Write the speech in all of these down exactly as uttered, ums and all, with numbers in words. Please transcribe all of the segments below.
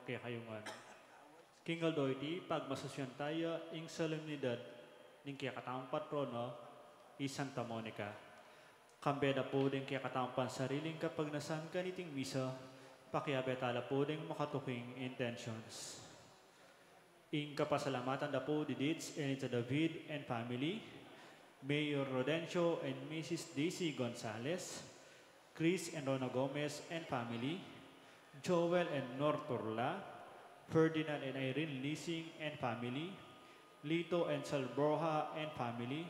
kekayu ngan. King aldo iti, pagmasusyan taya ing solemnidad ning kekatamung patrona, i Santa Monica. Kambe da pu ding kekatamung pansariling kapagnasan kaniting misa, pakiabe tala pu ding makatuking intentions. Ing kapasalamatan da pu di Dits Elita David and family, Mayor Rodencio and Missus Daisy Gonzalez, Chris and Rona Gomez and family, Joel and Nor Turla, Ferdinand and Irene Lising and family, Lito and Sal Borja and family,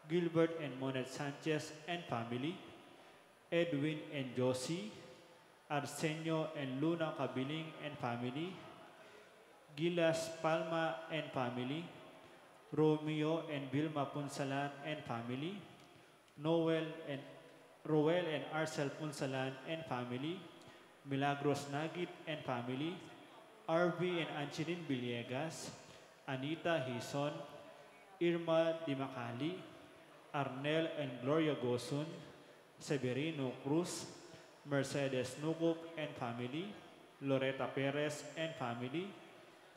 Gilbert and Monet Sanchez and family, Edwin and Josie, Arsenio and Luna Cabiling and family, Gilas Palma and family, Romeo and Vilma Punsalan and family, Noel and Roel and Arcel Punsalan and family, Milagros Nagit and family, R V and Angeline Villegas, Anita Hison, Irma Dimacali, Arnel and Gloria Gosun, Severino Cruz, Mercedes Nucup and family, Loreta Perez and family,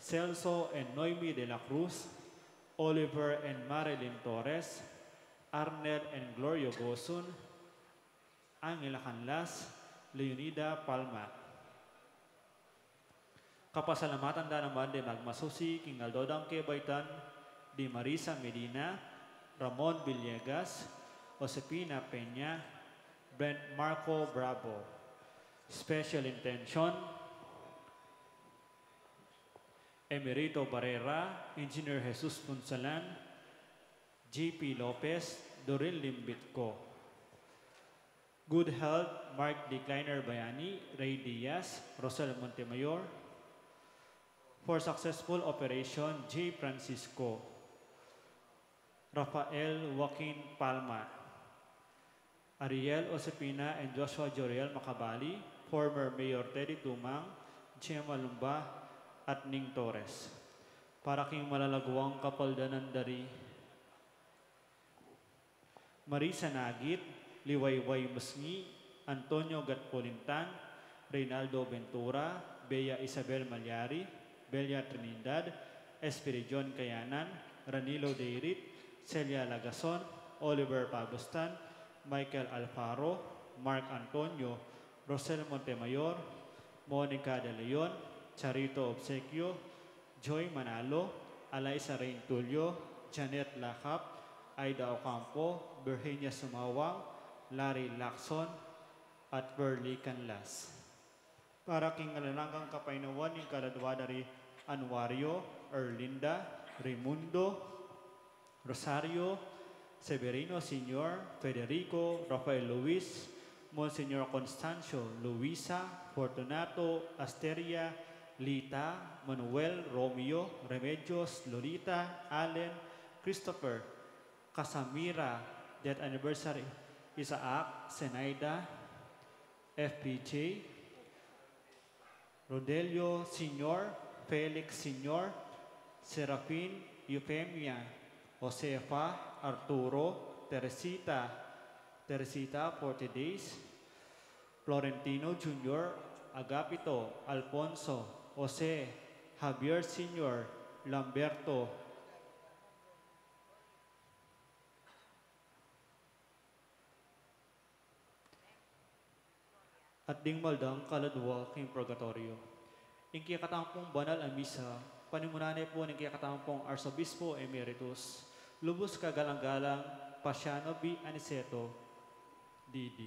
Celso and Noemi de la Cruz, Oliver and Marilyn Torres, Arnel and Gloria Gosun, Angela Canlas, Leonida Palma. Kapasalamatan da naman di magmasusi king aldo dang kebaitan di Marisa Medina, Ramon Villegas, Josefina Peña, Brent Marco Bravo. Special intention, Emerito Barrera, Engineer Jesus Punsalan, J P Lopez, Doreen Limbitco. Good health, Mark Decliner Bayani, Ray Diaz, Rosel Montemayor. For successful operation, J Francisco. Rafael Joaquin Palma. Ariel Josefina and Joshua Joriel Macabali, former Mayor Teddy Tumang, Gemma Lumba, at Ning Torres. Para king malalaguang kapaldanan da ri Marisa Nagit, Liwayway Musngi, Antonio Gatpulintan, Reynaldo Ventura, Bea Isabel Malyari, Belia Trinidad, Espiridion Kayanan, Ranilo Deirit, Celia Lagason, Oliver Pabustan, Michael Alfaro, Mark Antonio, Rosel Montemayor, Monica De Leon, Charito Obsequio, Joy Manalo, Alaisa Rain Tulio, Janet Lakap, Aida Ocampo, Virginia Sumawang, Larry Lacson, at Burley Canlas. Para king alang anggang kapaynawan ning kaladwa da ri Anuario, Erlinda, Raimundo, Rosario, Severino Senior, Federico, Rafael Luis, Monsignor Constancio, Luisa, Fortunato, Asteria, Lita, Manuel, Romeo, Remedios, Lolita, Allen, Christopher, Casamira, death anniversary, Isaac, Zenaida, F P J, Rodelio Senior, Felix Senior, Serafin, Eufemia, Josefa, Arturo, Teresita, Teresita, forty days, Florentino Junior, Agapito, Alfonso, Jose, Javier Senior, Lamberto, at ding maldang kaladwa king purgatoryo. Ing kekatamung banal a misa, panimunan ne pu ning kekatamung Arsobispo Emeritus, lubus kagalang-galang Pasiano B. Aniceto, D D.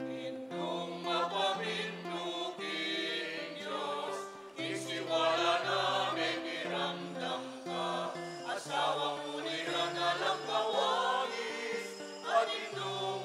Indung mapamindu king Dios, isiwala na memiramdam ka, asawa mu ni rangalang kawangis, at indung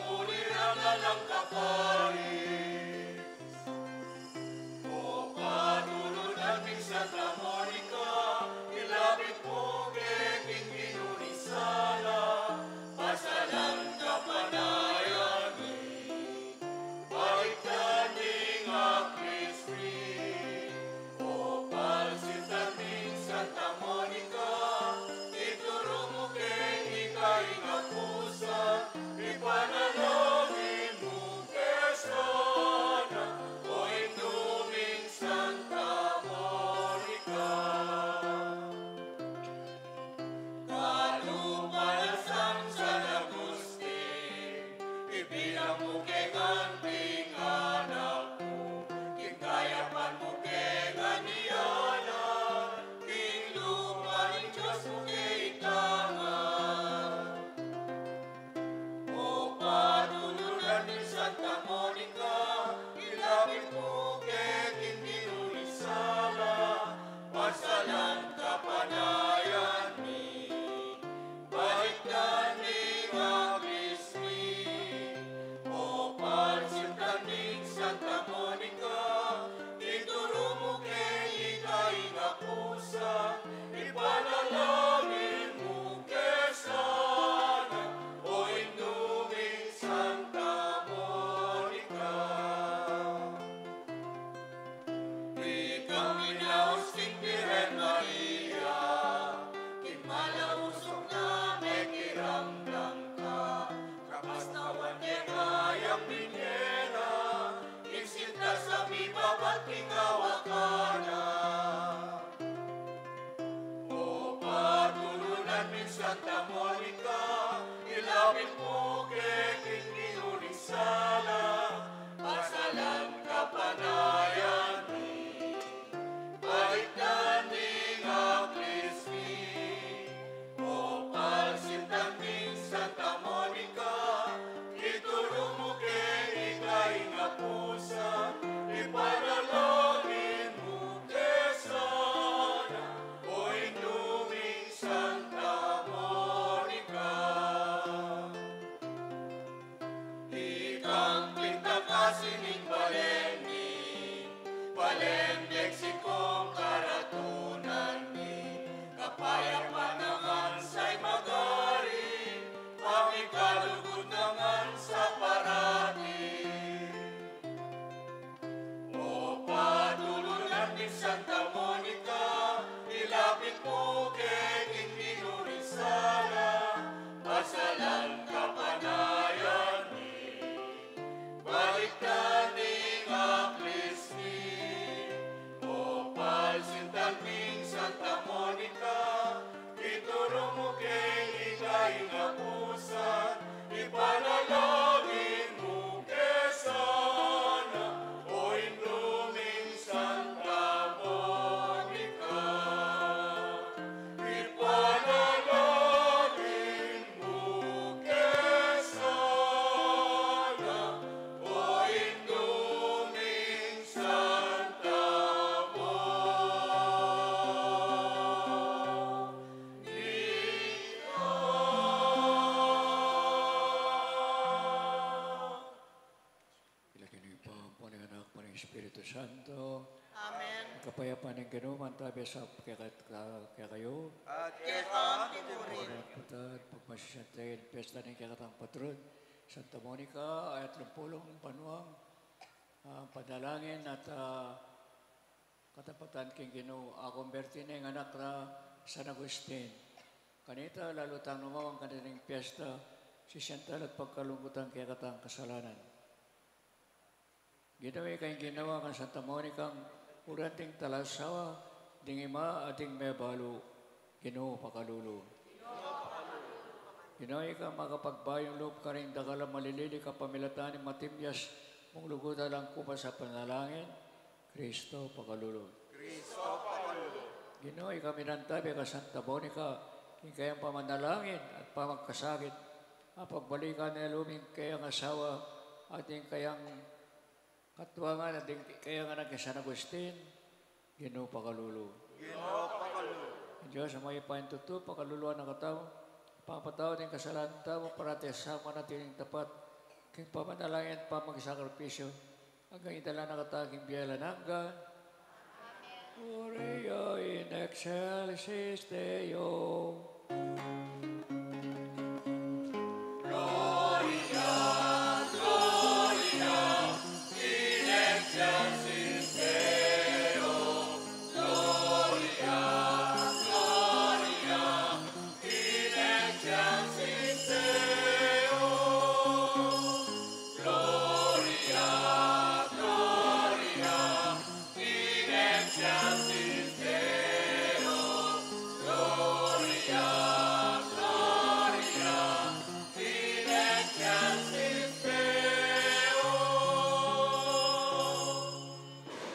Santa Monica, ilapit mu keng Ginu ring sala, pasalan kapanayan mi. Balikdan ing aklis mi. O palsintan ming Santa Monica, ituru mu keng ika ing apusan, ipanalangin mu ke sana, o Indu ming Santa Monica. Ipanalangin mu ke sana, o Indu ming Santa Monica. King lagyu ning Ibpa, ampon ning Anak, ampon ning Espiritu Santo. Amen. Ing kapayapan ning Ginu mantabi sa keka-, kekayu. At keka mu rin. Pagpasisyan tamu ing piyesta ning kekatang patron, Santa Monica, ayat lumpulung banuang, ah, panalangin at, ah, katapatan king Ginu, akumberti na ing anak na San Agustin. Kanita, lalu tang numawa king kaniting piyesta, sisian tala at pagkalugud tang kekatang kasalanan. Ginu, ika ing ginawa kang Santa Monicang uling anting talasawa ding ima at ding mebalu, Ginu, pakalulu. Ginu, ika ing makapagbayung lub karing dakal a malilili kapamilatan ning matimyas mung lugud alang kupas a panalangin, Kristo, pakalulu. Kristo, pakalulu. Ginu, ika ing minantabi kang Santa Monica king kayang pamanalangin at pamagkasakit, apagbalikan na lub ing kayang asawa at ing kayang katuangan at ing kayang anak a San Agustin, Ginu, pakalulu. Ginu, pakalulu. Ing Dios a mayupaya tutu, pakaluluan na katamu, pamapatawad ning kasalanan tamu, parati asaman at ining tapat king pamanalangin at pamagsakripisyu, anggang idala na katamu king bie alang angga. Gloria in excelsis Deo. Gloria, Gloria in excelsis Deo. Gloria, Gloria in excelsis Deo. Gloria, Gloria in excelsis Deo. Gloria, Gloria in excelsis Deo.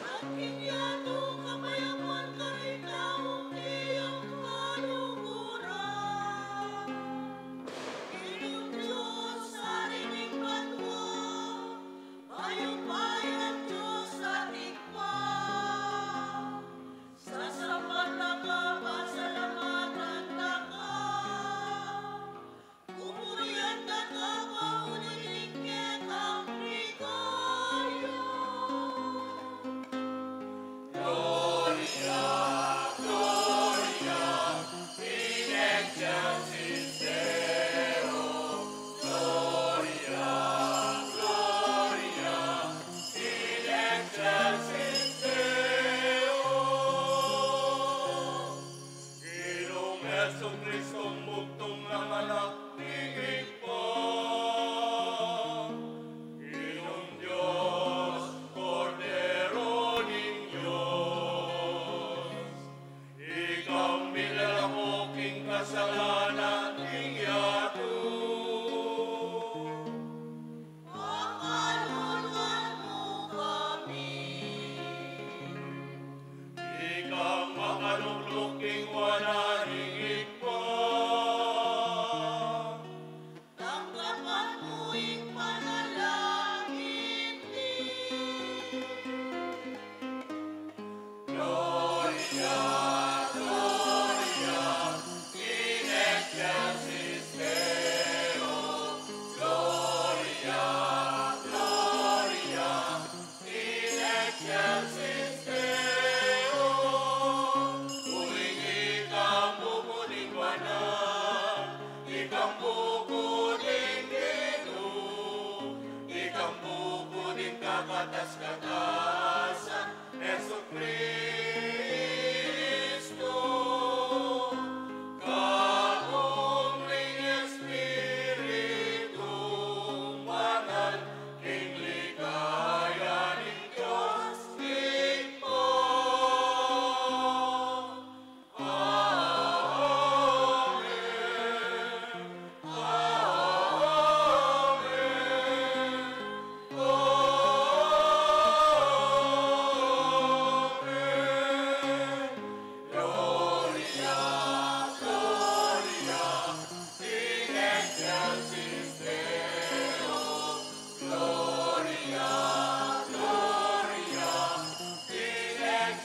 At king yatu kapayapan karing taung iyang kaluguran. Ing Dios a ring banua, mayupayang Dios ating Ibpa.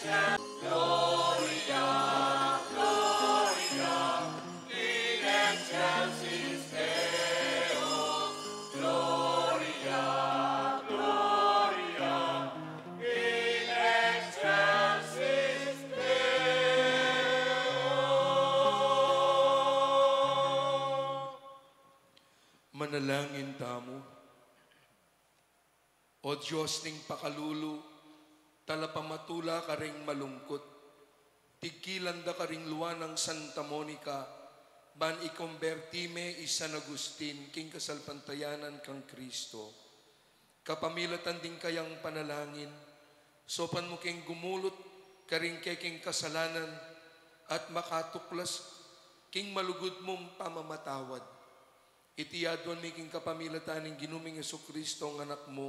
Gloria, Gloria in excelsis Deo. Gloria, Gloria in excelsis Deo. Manalangin tamu. O Dios ning pakalulu, talapamatula karing malungkut, tigkilan da karing lua nang Santa Monica, ban ikomberti me i San Agustin king kasalpantayanan kang Kristo. Kapamilatan ding kayang panalangin, saupan mu keng gumulut karing keking kasalanan at makatuklas king malugud mung pamamatawad. Iti aduan mi king kapamilatan ning Ginu ming Jesucristo, ang Anak mu,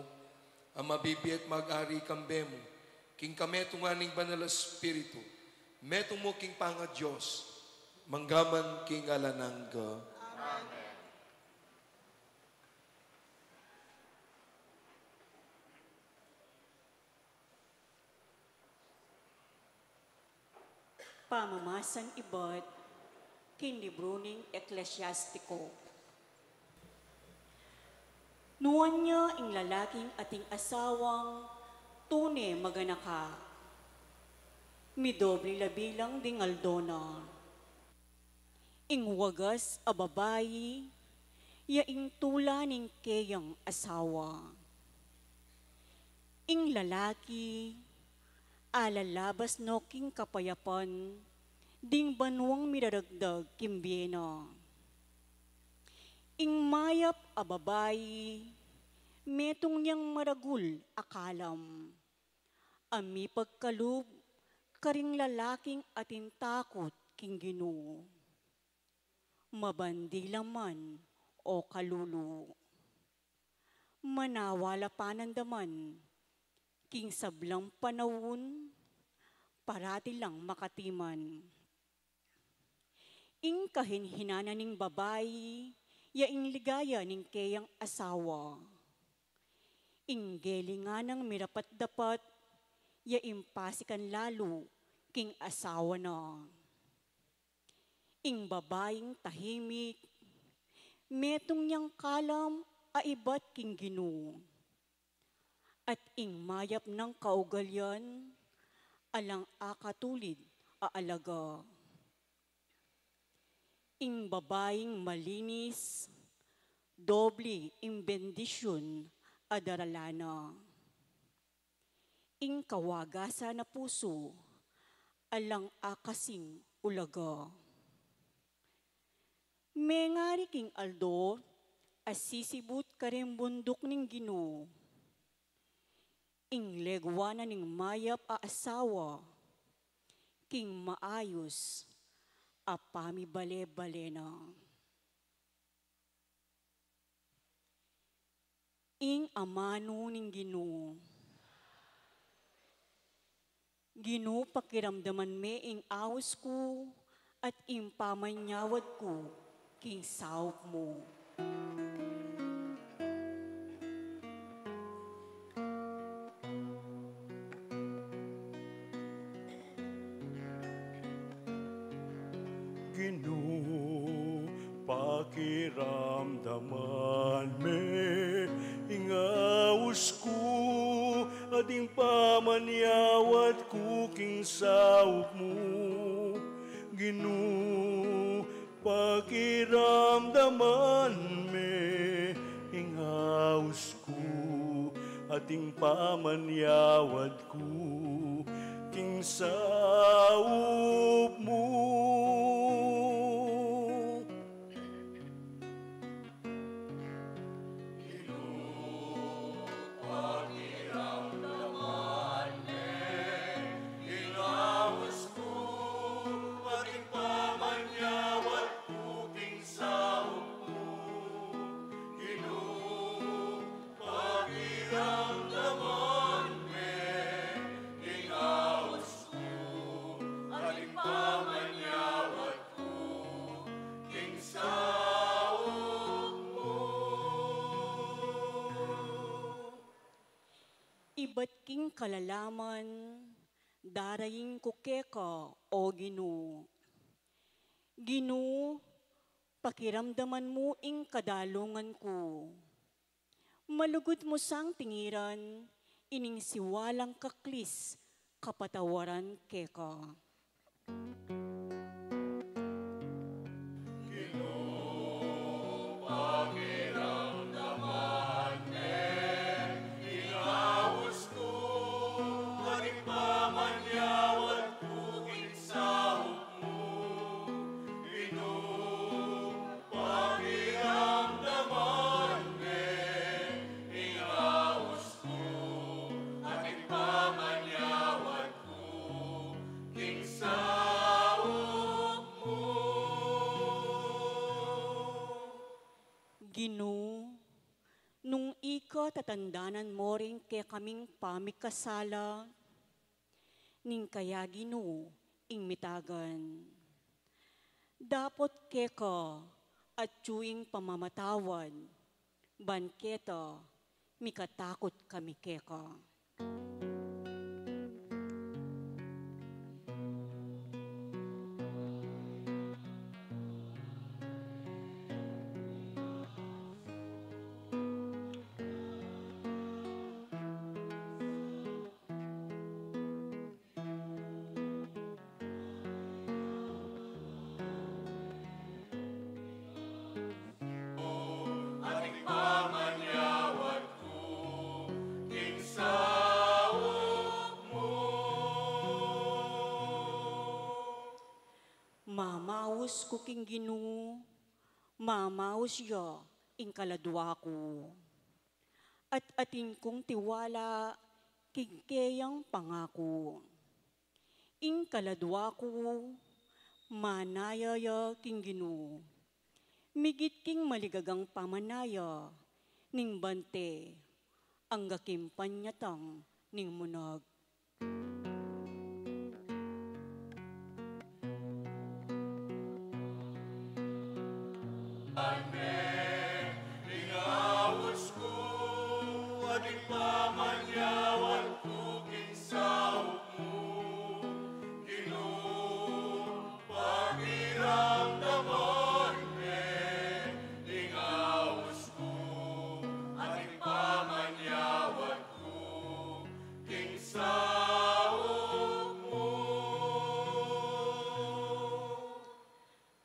a mabibie at mag-ari kambe mu, king kametungan ning Banal a Espiritu, metung mu king pangaDios, manggaman king alang angga. Amen. Pamamasang ibat king libru ning Eklesiastiko. Nuan ya ing lalaking ating asawang tune maganaka, midoble la bilang ding aldo na. Ing wagas a babai ya ing tula ning keyang asawa. Ing lalaki alalabas no king kapayapan ding banuang miraragdag king bie na. Ing mayap a babai, metung yang maragul a kalam a mipagkalub karing lalaking atin takut king Ginu. Mabandi la man, o kalulu. Manawala pa nanda man, king sablang panaun, parati lang makatiman. Ing kahinhinanan ning babai, ya ing ligaya ning keyang asawa. Ing gelingan nang mirapat-dapat, ya ing pasikan lalu king asawa na. Ing babaing tahimik, metung yang kalam a ibat king Ginu. At ing mayap nang kaugalian, alang akatulid a alaga. Ing babaing malinis, doble ing bendisyun a darala na. Ing kawagasan a pusu, alang akasing ulaga. Mengari king aldo a sisibut karing bunduk ning Ginu. Ing legwa na ning mayap a asawa, king maayus a pamibale-bale na. Ing amanu ning Ginu. Ginu, pakiramdaman me ing aus ku at ing pamanyawad ku king saup mu. Ginu, pakiramdaman me ing aus ku at ing pamanyawad ku king saup mu. Ginu, pakiramdaman me ing aus ku at ing pamanyawad ku king saup mu. Pakiramdaman me ing aus ku at ing pamanyawad ku king saup mu. Ibat king kalalaman, darain ku keka, o Ginu. Ginu, pakiramdaman mu ing kadalungan ku. Malugud mu sang tingiran ining siwalang kaklis kapatawaran keka. Ginu, pakiramdaman me ing aus ku, at ipamanyawad ku ing saup mu. Ginu, pakiramdaman me ing aus ku, at ipamanyawad ku ing saup mu. Ginu, nung ika tatandanan mo ring kekaming pamikasala, ning kaya Ginu ing mitagan. Dapot keka atyu ing pamamatawad, ban keta mikatakut kami keka. At ipamanyawad ku ing saup mu. Mamaus ku king Ginu, mamaus ya ing kaladua ku. At atin kung tiwala king keyang pangaku. Ing kaladua ku, manaya ya king Ginu. Migit king maligagang pamanaya ning bante, angga king panyatang ning munag. Amen. Ing aus ku, at ipamanyawad ku king saup mu. Ginu, pakiramdaman me ing aus ku, at ipamanyawad ku king saup mu.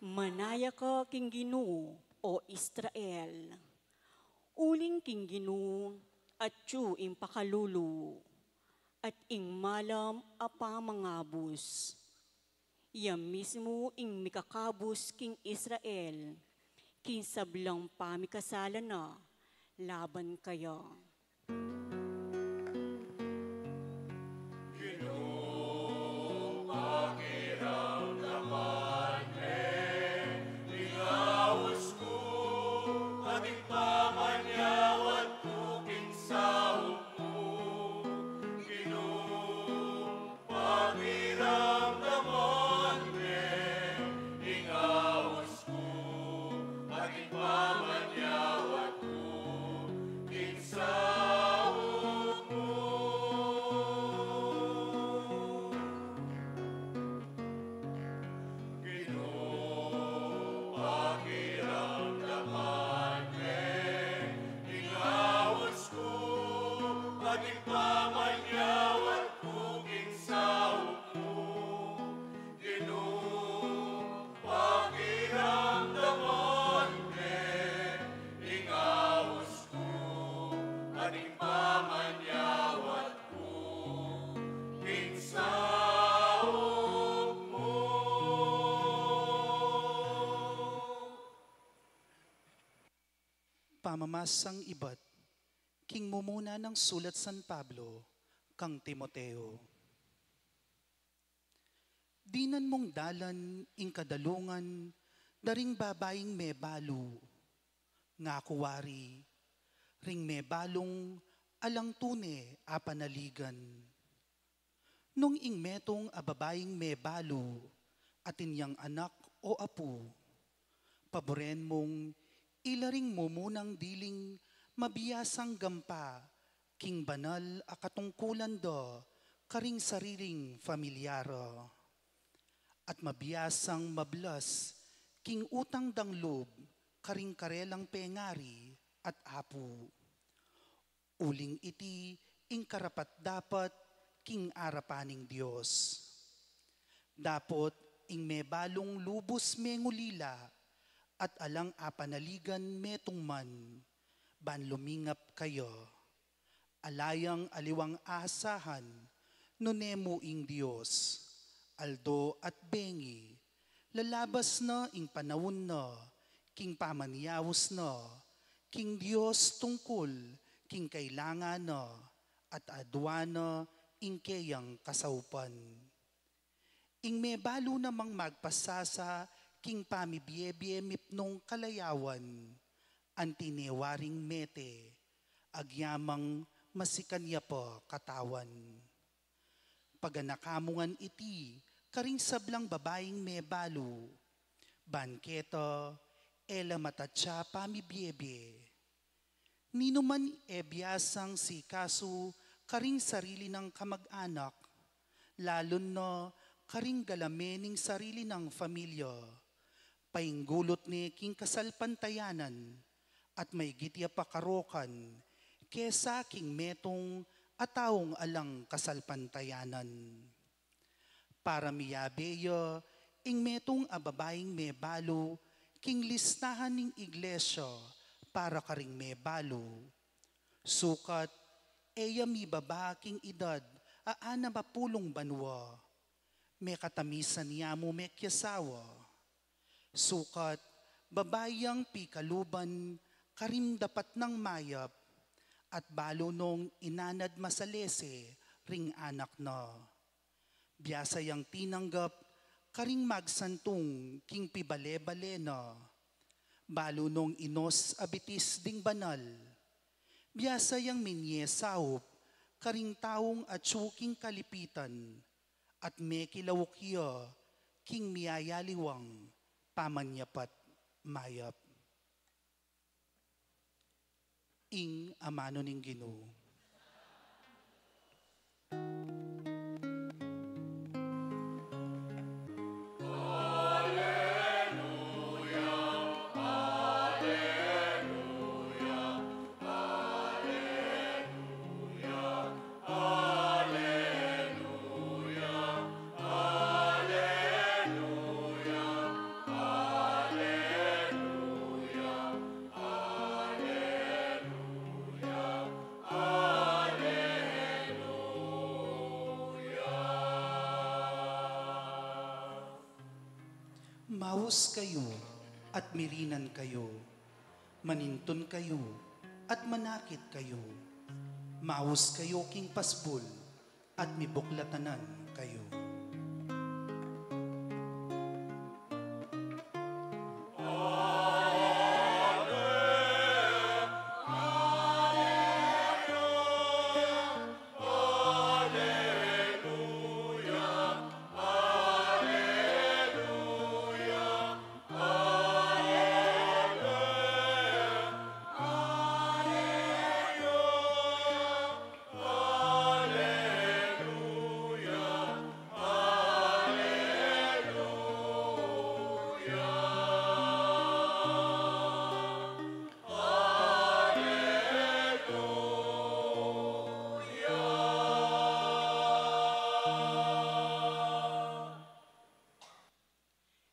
Manaya ka king Ginu, o Israel. Uling king Ginu atyu ing pakalulu, at ing malam a pamangabus. Ya mismu ing mikakabus king Israel, king sablang pamikasala na laban kaya. Ginu, pakiramdaman me ing aus ku, at ipamanyawad ku king saup mu. Ginu, pakiramdaman me ing aus ku, at ipamanyawad ku ing saup mu. Ginu, pakiramdaman me ing aus ku, at ipamanyawad ku ing saup mu. Ginu, pakiramdaman me ing aus ku, at ipamanyawad ku ing saup mu. Pamamasang ibat king mumuna nang sulat San Pablo kang Timoteo. Dinan mung dalan ing kadalungan da ring babaing mebalu, ngaku wari, ring mebalung alang tune a panaligan. Nung ing metung a babaing mebalu, atin yang anak o apu, paburen mung ila ring mumunang diling mabiasang gampa king banal a katungkulan da karing sariling familiar, at mabiasang mablas king utang dang lub karing karelang pengari at apu. Uling iti ing karapat-dapat king arapan ning Dios. Dapot ing mebalung lubus mengulila at alang apanaligan metung man, ban lumingap kaya. Ala yang aliwang asahan, nune mu ing Dios, aldo at bengi, lalabas na ing panaun na, king pamanyaus na, king Dios tungkul king kailangan na, at adua na ing keyang kasaupan. Ing mebalu namang magpasasa king pamibiebie mipnung kalayawan, anti ne waring mete, agyamang masikan ya pa katawan. Paganaka mu ngan iti karing sablang babaing mebalu, ban keta e la matatsa pamibiebie. Ninuman e biasang sikasu karing sarili nang kamag-anak, lalun na karing galame ning sarili nang familia, painggulut ne king kasalpantayanan, at maigit ya pa karokan kesa king metung a taung alang kasalpantayanan. Para miyabe ya ing metung a babaing mebalu king listahan ning iglesia para karing mebalu. Sukat e ya mibaba king idad a anam a pulung banua, mekatamisan ya mu mekiasawa. Sukat babai yang pikaluban karing dapat nang mayap, at balu nong inanad masalese ring anak na. Biasa yang tinanggap karing magsantung king pibale-bale na, balu nong inus a bitis ding banal. Biasa yang minye saup karing taung atsu king kalipitan, at mekilauk ya king miyayaliwang pamanyapat mayap. Ing amanu ning Ginu. Maus kayu at mirinan kayu, manintun kayu at manakit kayu, maus kayu king pasbul at mibuklatanan kayu.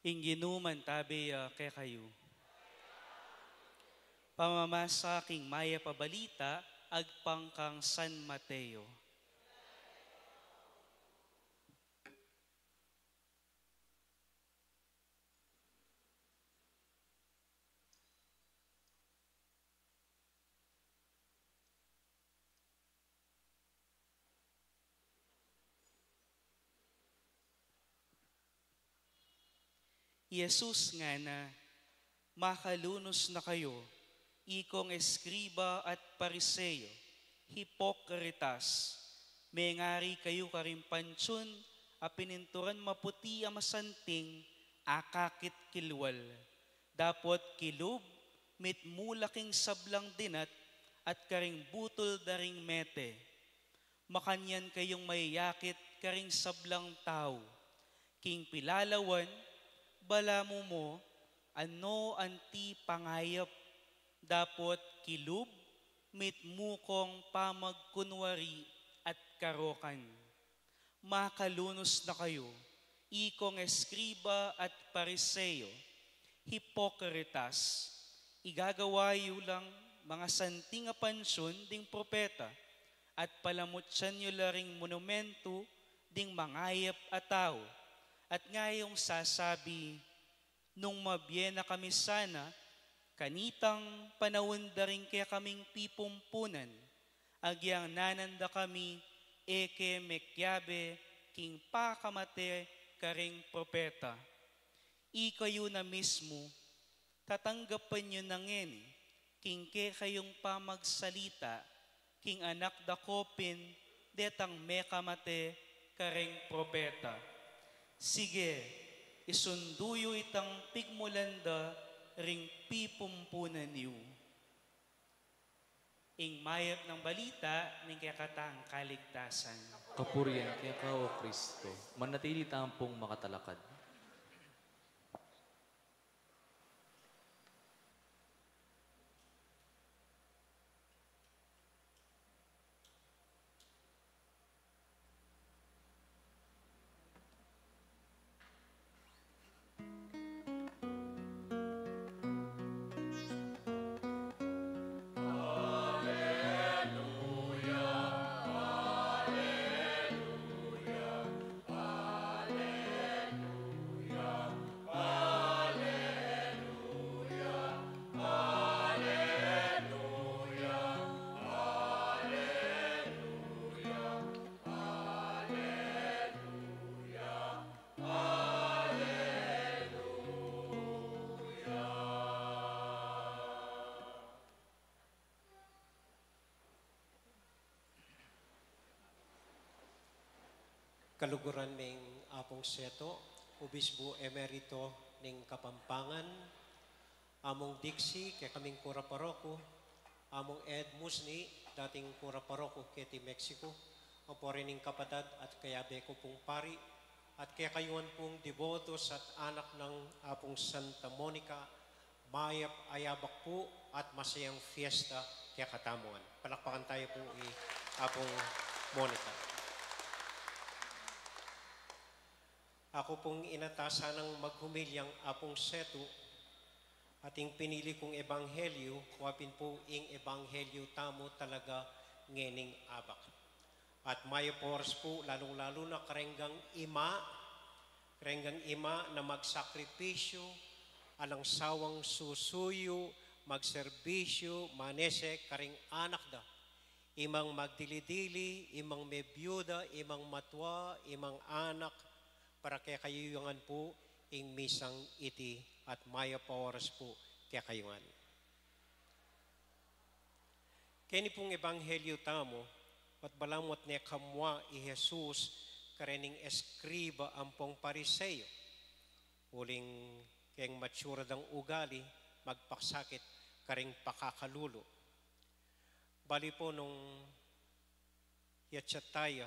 Ing Ginu mantabe ya kekayu. Pamamasa king Mayap a Balita agpang kang San Mateo. I Jesus ngana, "Makalunus na kayu, ikong eskriba at Pariseo, hipokritas! Mengari kayu karing pantsun a pininturan maputi a masanting, akakit kilwal, dapot kilub mitmula king sablang dinat at karing butul da ring mete. Makanyan kayung mayakit karing sablang tau, king pilalawan, balamu mo, ano anti pangayap, dapot kilub, mitmu kong pamagkunwari at karokan. Makalunus na kayu, ikong eskriba at Pariseo, hipokritas! Igagawa yu lang mangasanting a pansyun ding propeta, at palamutyan yu la ring monumentu ding mangayap a tau, at ngayung sasabi, "Nung mabie na kami sana, kanitang panaun da ring kekaming pipumpunan, agyang nanan da kami e ke mekiabe king pakamate karing propeta." Ikayu na mismu, tatanggapan yu na ngeni king kekayung pamagsalita king anak da ko pin detang mekamate kareng propeta. Sige, isundu yu itang pigmulan da ring pipumpunan yu. Ing mayap nang balita ning kekatang kaligtasan. Kapurian keka, O Kristo. Manatili tampong makatalakad. Kaluguran ming Apung Seto, Obispo Emerito ning Kapampangan, Among Dixie, kekaming kura paroku, Among Ed Musni, dating kura paroku keti Mexico, ampo rin ing kapatad at kayabe ku pung pari, at kekayuan pung debotos at anak nang Apung Santa Monica, mayap a yabak pu at masayang fiesta kekatamu ngan. Palakpakan tayu pu i Apung Monica. Aku pung inata sanang maghumilyang Apung Setu, at ing pinili kung ebanghelyu, wa pin pu ing ebanghelyu tamu talaga ngening abak. At mayap a oras pu, lalung-lalu na karenggang ima, karenggang ima na magsakripisyu, alang sawang susuyu, magserbisyu, manese karing anak da. Imang magdili-dili, imang mebyuda, imang matwa, imang anak, para kekayu ngan pu ing misang iti, at mayap a oras pu kekayu ngan. Keni pung ebanghelyu tamu, at balamu at ne kamua i Jesus kareng eskriba ampong Pariseo, uling keng matsura dang ugali, magpasakit kareng pakakalulu. Bali pu nung yachat taya,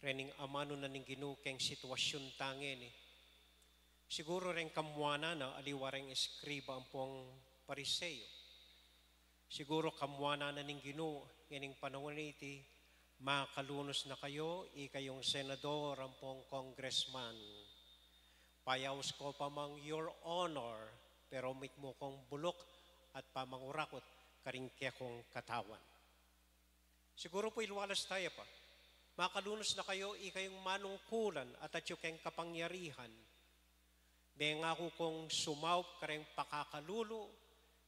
rening amanu na ning Ginu keng sitwasyun ta ngeni. Siguru reng kamuanan na, aliwa reng eskriba ampong Pariseo. Siguru kamuanan na ning Ginu ngening panaun iti, "Makalunus na kayu, ikayung senador ampong congressman. Payaus ko pa mang Your Honor, pero mitmu kong buluk at pamangurakut karing kekong katawan." Siguru pu ilwalas taya pa, "Makalunus na kayu, ikayung manungkulan at atyu keng kapangyarihan. Mengaku kong sumaup kareng pakakalulu,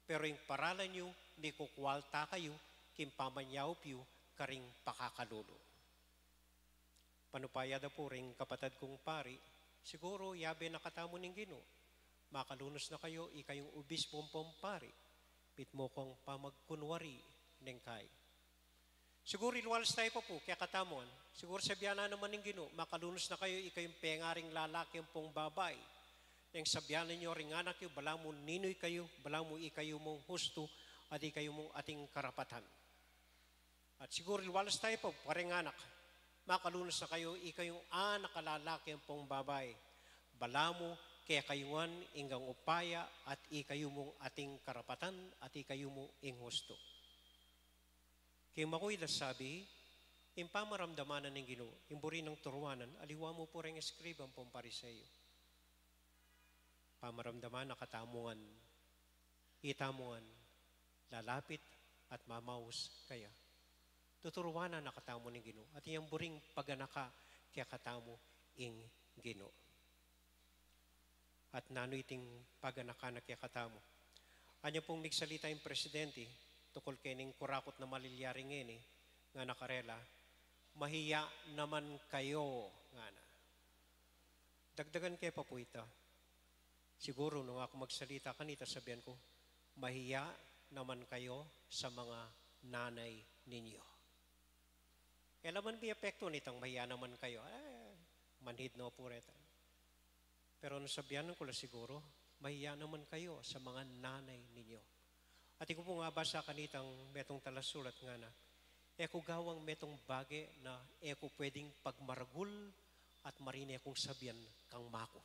pero ing paralan yu, mikukualta kayu king pamanyaup yu karing pakakalulu." Panupaya da pu ring kapatad kung pari, siguru yabe na katamu ning Ginu, "Makalunus na kayu, ikayung obispo ampong pari, mitmu kong pamagkunwari neng kai." Siguru ilwalas taya pa pu kekatamu ngan, siguru sabian na naman ning Ginu, "Makalunus na kayu, ikayung pengaring lalaki ampong babai, neng sabian yu ring anak yu, balamu ninu ikayu, balamu ikayu mung hustu, at ikayu mung ating karapatan." At siguru ilwalas tayu pa, pareng anak, makalunas na kayu, ikayung anak a lalaki ampong babai. Balamu kekayu ngan ing upaya at ikayu mung ating karapatan at ikayu mu ing hustu. King makuid a sabi, ing pamaramdaman na ning Ginu, ing buri nang turuanan, aliwa mu pu reng eskriba ampong Pariseo. Pamaramdaman na katamu ngan, itamu ngan, lalapit at mamaus kaya. Tuturuanan na katamu ning Ginu, at iyang buring paganaka kekatamu ing Ginu. At nanu iting paganaka na kekatamu? Anya pung migsalita ing presidente tukul kening kurakut na malilyari ngeni, ngana karela, "Mahiya naman kayo," ngana. Dagdagan ke pa pu ita. Siguru nung aku magsalita kanita, sabian ku, "Mahiya naman kayo sa mga nanay ninyo." E la man mi epektu nitang "Mahiya naman kayo." Eh, manhid no pu reta. Pero nung sabian ku la siguru, "Mahiya naman kayo sa mga nanay ninyo." At iku pung abasa kanitang metung talasulat, ngana, "E ku gawang metung bage na e ku pwedeng pagmaragul at marine kung sabian kang maku."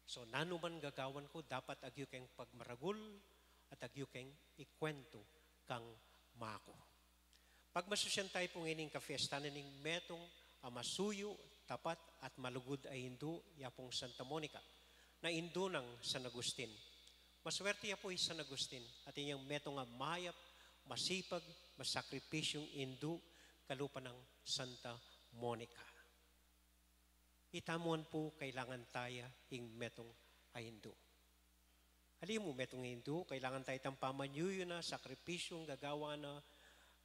So, nanu man gagawan ku, dapat agyu keng pagmaragul at agyu keng ikwentu kang maku. Pagmasusian tayu pu ngening kafiestan na ning metung a masuyu, tapat, at malugud a indu, ya pung Santa Monica, na indu nang San Agustin. Maswerte ya pu i San Agustin, at inyang metung a mayap, masipag, masakripisyung indu, kalupa nang Santa Monica. Itamu ngan pu, kailangan taya ing metung a indu. Ali mu, metung a indu, kailangan taya itang pamanyuyu na, sakripisyung gagawa na,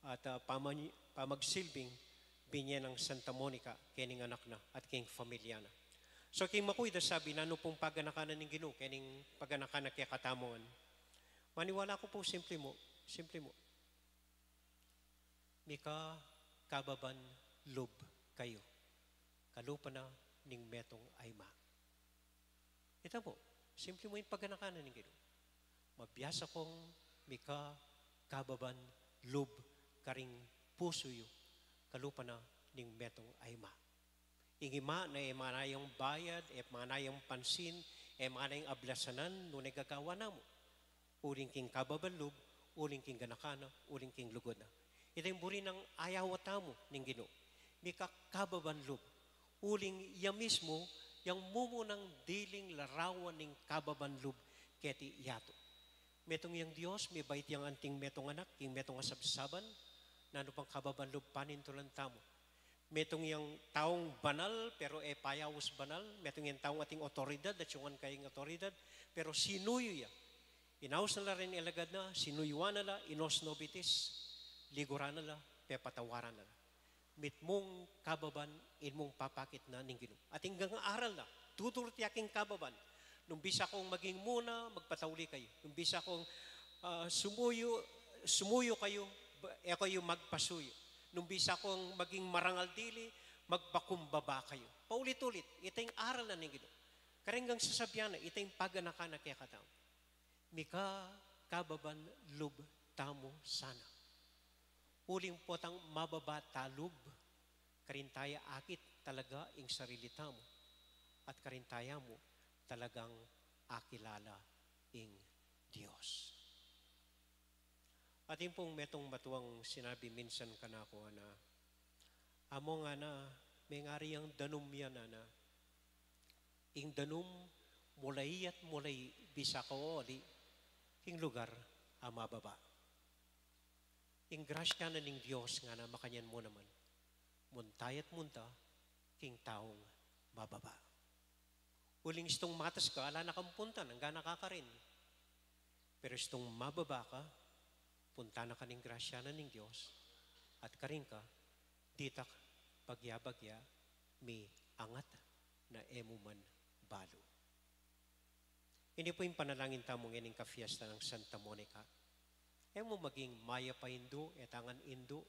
at, ah, pamany-, pamagsilbing binye nang Santa Monica kening anak na at king familia na. So, king makuid a sabi, nanu pung paganaka na ning Ginu kening paganaka na kekatamu ngan? Maniwala ku pu, simple mu, simple mu. Mika kababan lub kayu kalupa na ning metung a ima. Ita mu, simple mu ing paganaka na ning Ginu. Mabiasa kung mika kababan lub karing pusu yu kalupa na ning metung a ima. Ing ima na e mana yang bayad, e mana yang pansin, e mana yang ablasanan nune gagawa namu. Uling king kababan lub, uling king ganaka na, uling king lugud na. Ita ing buri nang ayawa tamu ning Ginu. Mika kababan lub. Uling ya mismu yang mumunang diling larawan ning kababan lub keti yatu. Metung yang Dios, mibait yang anting metung anak, king metung a sabsaban, nanu pang kababan lub panintulan tamu? Metung yang taung banal, pero e payaus banal. Metung yang taung ating otoridad, atiu ngan kaya ing otoridad, pero sinuyu ya. Inaus na la ring alagad na, sinuyuan na la, inos nobitis, liguran na la, pepatawaran na la. Mitmung kababan, inmung papakit na ning Ginu. At ing gang aral na, tuturut ya king kababan. Nung bisa kung maging muna, magpatauli kayu. Nung bisa kung, ah, sumuyu, sumuyu kayu, ba-, e kayu magpasuyu. Nung bisa kung maging marangal dili, magpakumbaba kayu. Paulit-ulit, ita ing aral na ning Ginu. Kareng gang sasabian na, ita ing paganaka na kekatamu. Mika kababan lub tamu sana. Uling potang mababa ta lub, karin taya akit talaga ing sarili tamu, at karin taya mu talagang akilala ing Dios. Atin pung metung matuang sinabi minsan kanaku, ana, "Among, ana, mengari yang danum yan, ana. Ing danum, mulai at mulai bisa ka oli king lugar a mababa." Ing grasya na ning Dios, ngana, makanyan mu naman, munta ya't munta king taung mababa. Uling istung matas ka, ala na kang punta, angga na ka karin. Pero istung mababa ka, punta na ka ning grasya na ning Dios, at karin ka, ditak bagya-bagya, miangat na e mu man balu. Ini pu ing panalangin tamu ngening kafiesta nang Santa Monica. E mu maging mayap a indu, e ta ngan indu.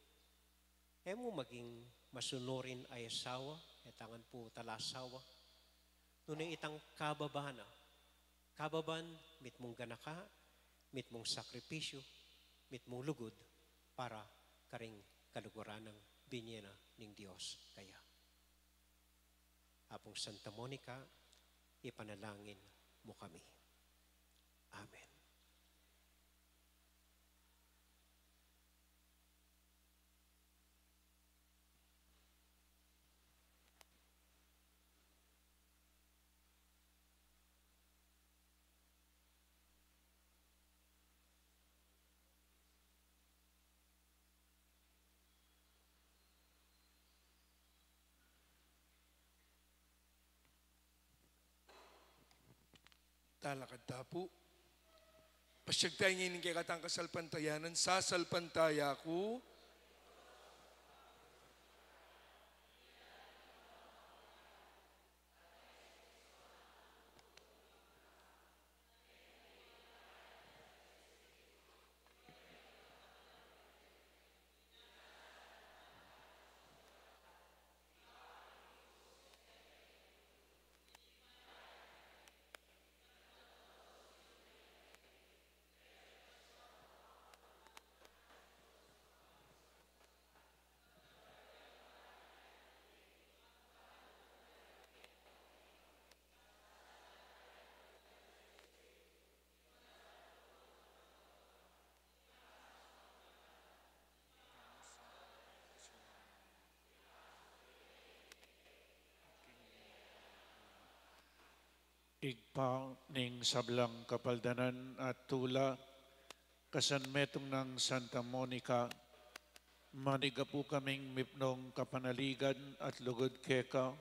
E mu maging masunurin a asawa, e ta ngan pu tala asawa. Nune itang kababan na, kababan mitmung ganaka, mitmung sakripisyu, mitmung lugud para karing kaluguran nang binie na ning Dios kaya. Apung Santa Monica, ipanalangin mu kami. Amen. Talakad ta pu. Pasiag tamu ngeni king kekatang kasalpantayanan, sasalpantaya ku. Ibpa ning sablang kapaldanan at tula, kasan metung nang Santa Monica, manigapu kaming mipnung kapanaligan at lugud keka,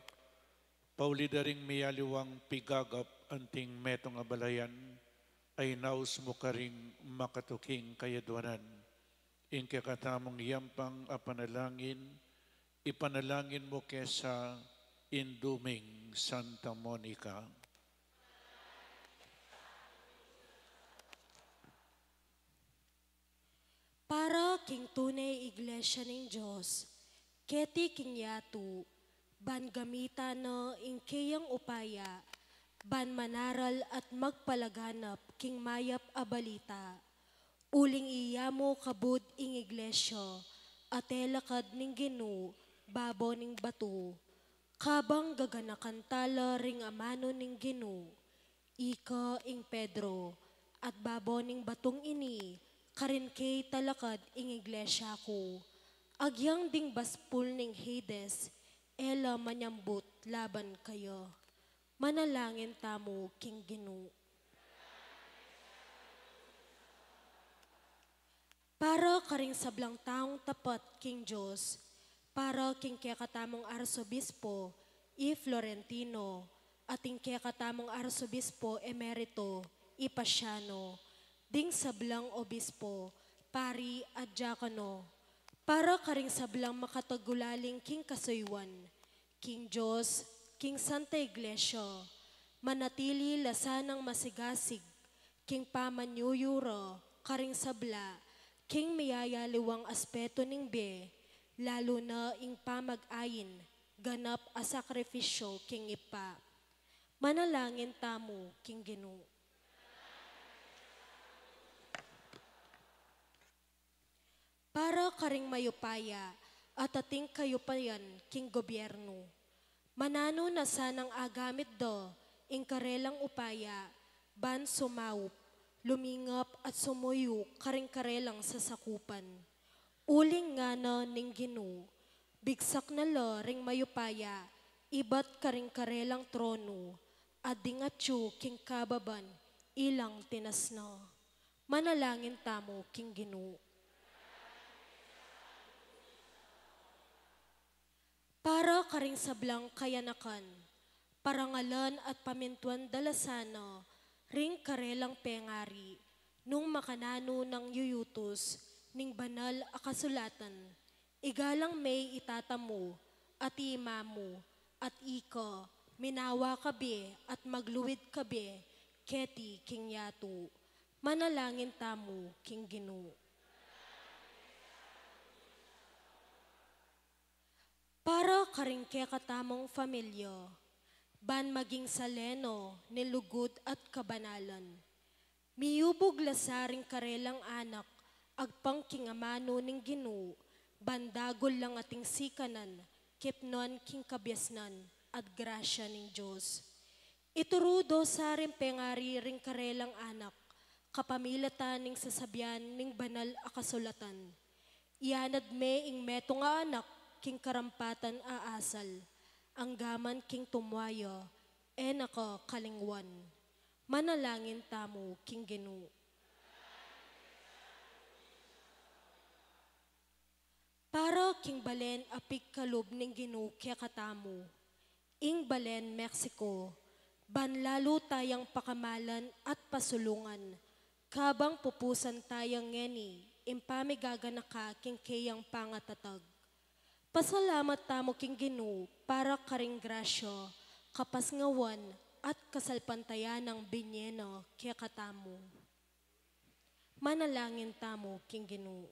pauli da ring miyaliwang pigagap anting metung a balayan, ay naus mu karing makatuking kayadwanan. Ing kekatamung yampang a panalangin, ipanalangin mu ke sa Indu ming Santa Monica. Para king tune Iglesia ning Dios, keti king yatu, ban gamitan na ing keyang upaya, ban manaral at magpalaganap king mayap a balita. Uling iya mu kabud ing Iglesia, a telakad ning Ginu, babo ning batu. Kabang gaganakan tala ring amanu ning Ginu, ika ing Pedro, at babo ning batung ini, karin ke talakad ing Iglesia ku. Agyang ding baspul ning Hades, e la manyambut laban kaya. Manalangin tamu king Ginu. Para karing sablang taung tapat king Dios, para king kekatamung Arsobispo i Florentino, at ing kekatamung Arsobispo Emerito i Paciano, ding sablang obispo, pari at diakono, para karing sablang makatagulaling king kasuyuan, king Dios, king Santa Iglesia, manatili la sanang masigasig, king pamanyuyura, karing sabla, king miyayaliwang aspeto ning bie, lalu na ing pamag-ayin, ganap a sakrifisyo king Ibpa. Manalangin tamu king Ginu. Para karing mayupaya at ating kayupayan king gobyernu. Mananu na sanang agamit da ing karelang upaya, ban sumaup, lumingap at sumuyu karing karelang sasakupan. Uling ngana ning Ginu, bigsak na la ring mayupaya, ibat karing karelang tronu, at ding atyu king kababan, ilang tinas na. Manalangin tamu king Ginu. Para karing sablang kayanakan, parangalan at pamintuan da la sana ring karelang pengari, nung makananu nang yuyutus ning banal a kasulatan, igalang me i tata mu at i ima mu, at ika, minawa ka be at magluid ka be keti king yatu. Manalangin tamu king Ginu. Para karing kekatamung familia, ban maging salenu ning lugud at kabanalan. Miyubug la sa ring karelang anak, agpang king amanu ning Ginu, Ban dagul lang ating sikanan, kepnuan king kabiasnan at grasya ning Dios. Ituru do sa ring pengari ring karelang anak, kapamilatan ning sasabian ning banal a kasulatan. Iyanad me ing metung a anak king karampatan a asal, anggaman king tumua ya, e na ka kalingwan. Manalangin tamu king Ginu. Para king balen a pigkalub ning Ginu kekatamu, ing balen Mexico, ban lalu tayang pakamalan at pasulungan, kabang pupusan taya ngeni ing pamigaganaka king keyang pangatatag. Pasalamat tamu king Ginu para karing grasya, kapasngawan, at kasalpantayanang binie na kekatamu. Manalangin tamu king Ginu.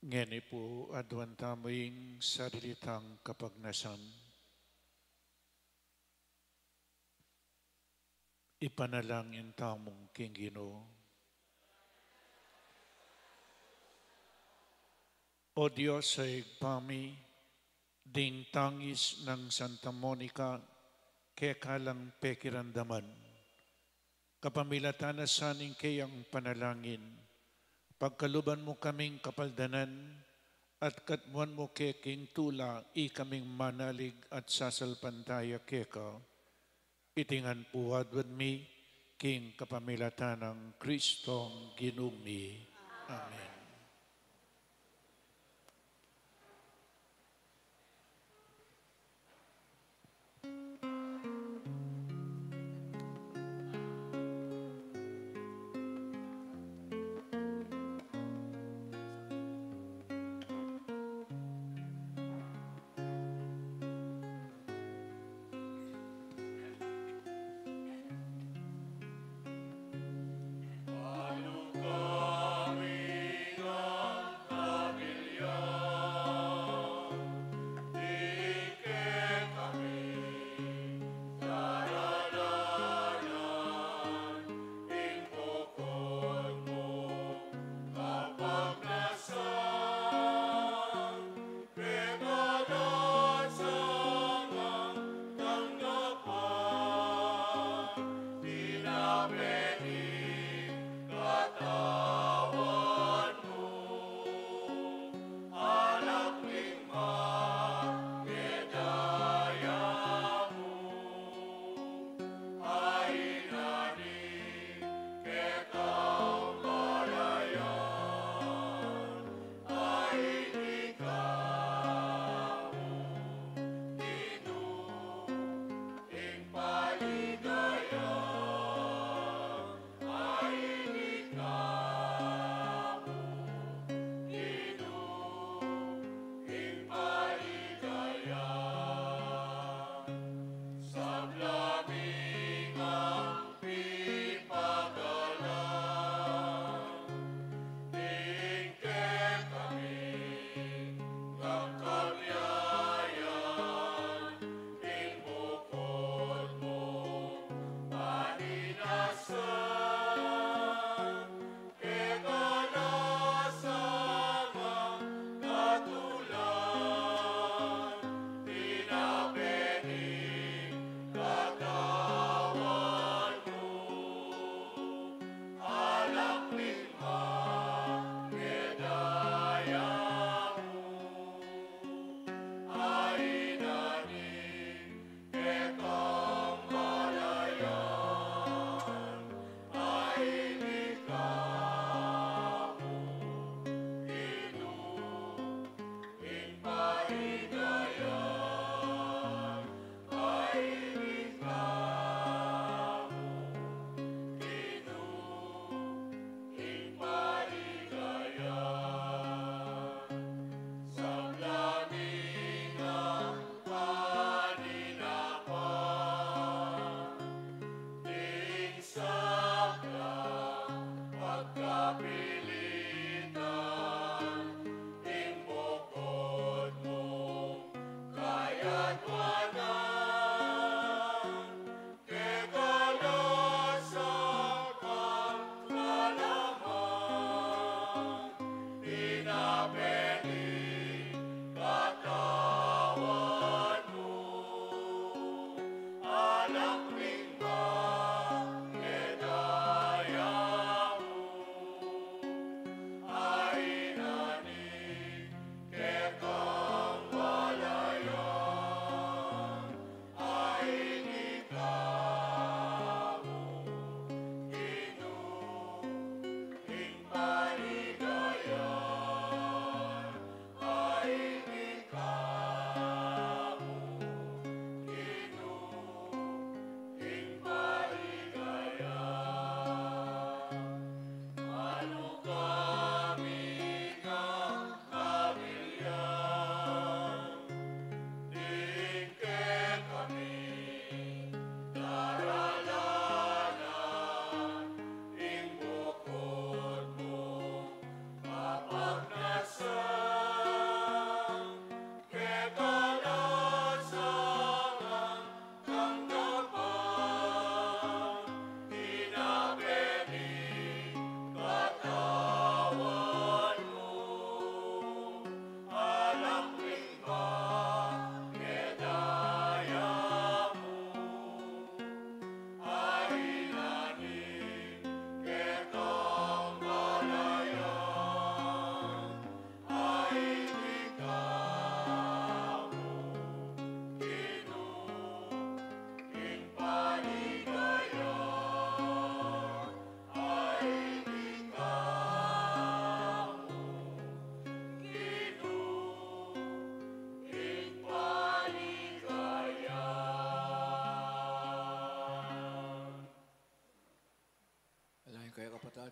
Ngeni pu, aduan tamu ing sarili tang kapagnasan. Ipanalangin tamu king Ginu. O Dios a Ibpa mi, ding tangis nang Santa Monica, keka lang pekiramdaman. Kapamilatan na sa ning keyang panalangin, pagkaluban mu kaming kapaldanan, at katmuan mu ke king tula ikaming manalig at sasalpantaya keka. Iti ngan pu aduan mi king kapamilatan nang Kristong Ginu mi. Amen.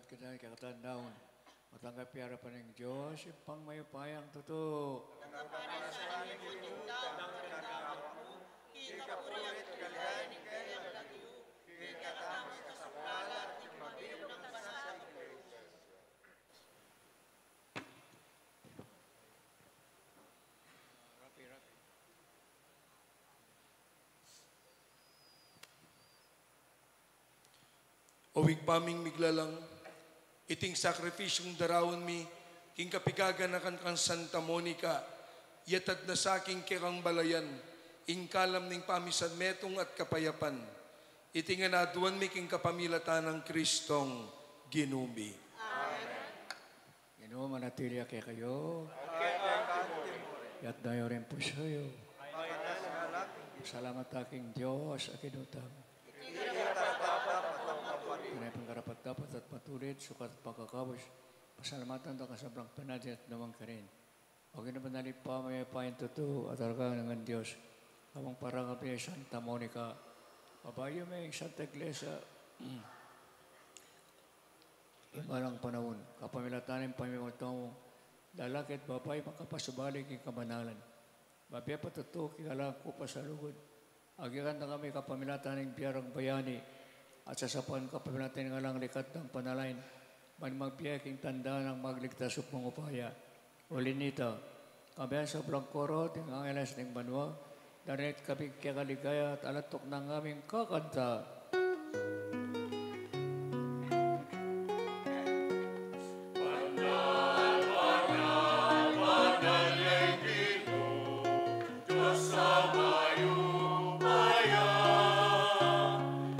Kita kekatamu, matanggap ya king arapan ning Dios, Ibpang mayupayang tutu. Kapanasan ning lugud, king kapurian at kaligayan ning kayang lagyu, king katawan at kasaplalan ning mabilug nang bansa. O Ibpa ming miglalang, iting sakripisyung daraun mi king kapigaganakan kang Santa Monica, yatad na sa king kekang balayan ing kalam ning pamisanmetung at kapayapan. Iti ngan aduan mi king kapamilatan nang Kristong Ginu mi. Amen. Ginu manatili ya kekayu. Itas yu ring pusu yu. Salamat king Dios a Ginu tamu. Iti karapat-dapat at matulid, sukat at pagkakabus. Pasalamatan da ka sablang penati at naman karin. O Ginu, banal, Ibpa mayupayang tutu, at talagang Dios. Kamung parang kapi Santa Monica. Babayu me ing Santa Iglesia. Ing balang panaun, kapamilatan ning pamimagtau, lalaki at babai makapasubali king kabanalan. Babie patutu king alang kupas a lugud. Agyanan da kami kapamilatan ning bie rang bayani, at sasapan kapamilatan ning alang likat nang panalangin, ban magbie king tanda nang magligtas upaya. Uli nita, kayabe ning sablang koro ding angeles ning banua, dalit kabig kekaligaya at alantuk nang aming kakanta. Banal, banal, banal ya ing Ginu, Dios a mayupaya.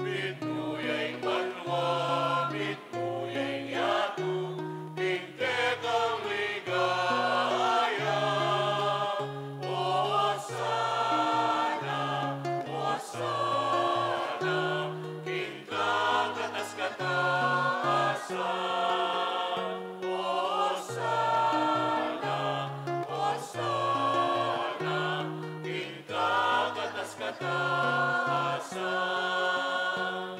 Mitmu ya ing banua, mit Ing yatu, ing kekang ligaya. Osana, osana, king kakatas-katasan. Osana, osana, king kakatas-katasan.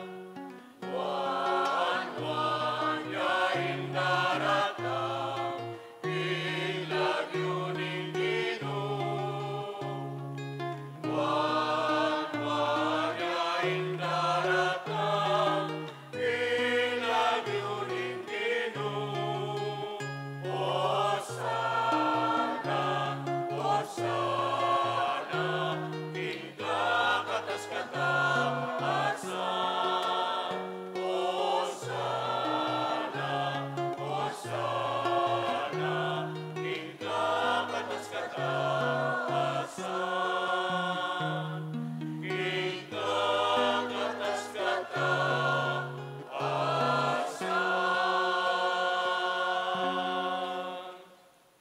Wanwan ya ing daratang, ing lagyu ning Ginu. Wanwan ya ing daratang, ing lagyu ning Ginu. Osana, osana, king kakatas-katasan. Osana, osana, king kakatas-katasan. King kakatas-katasan.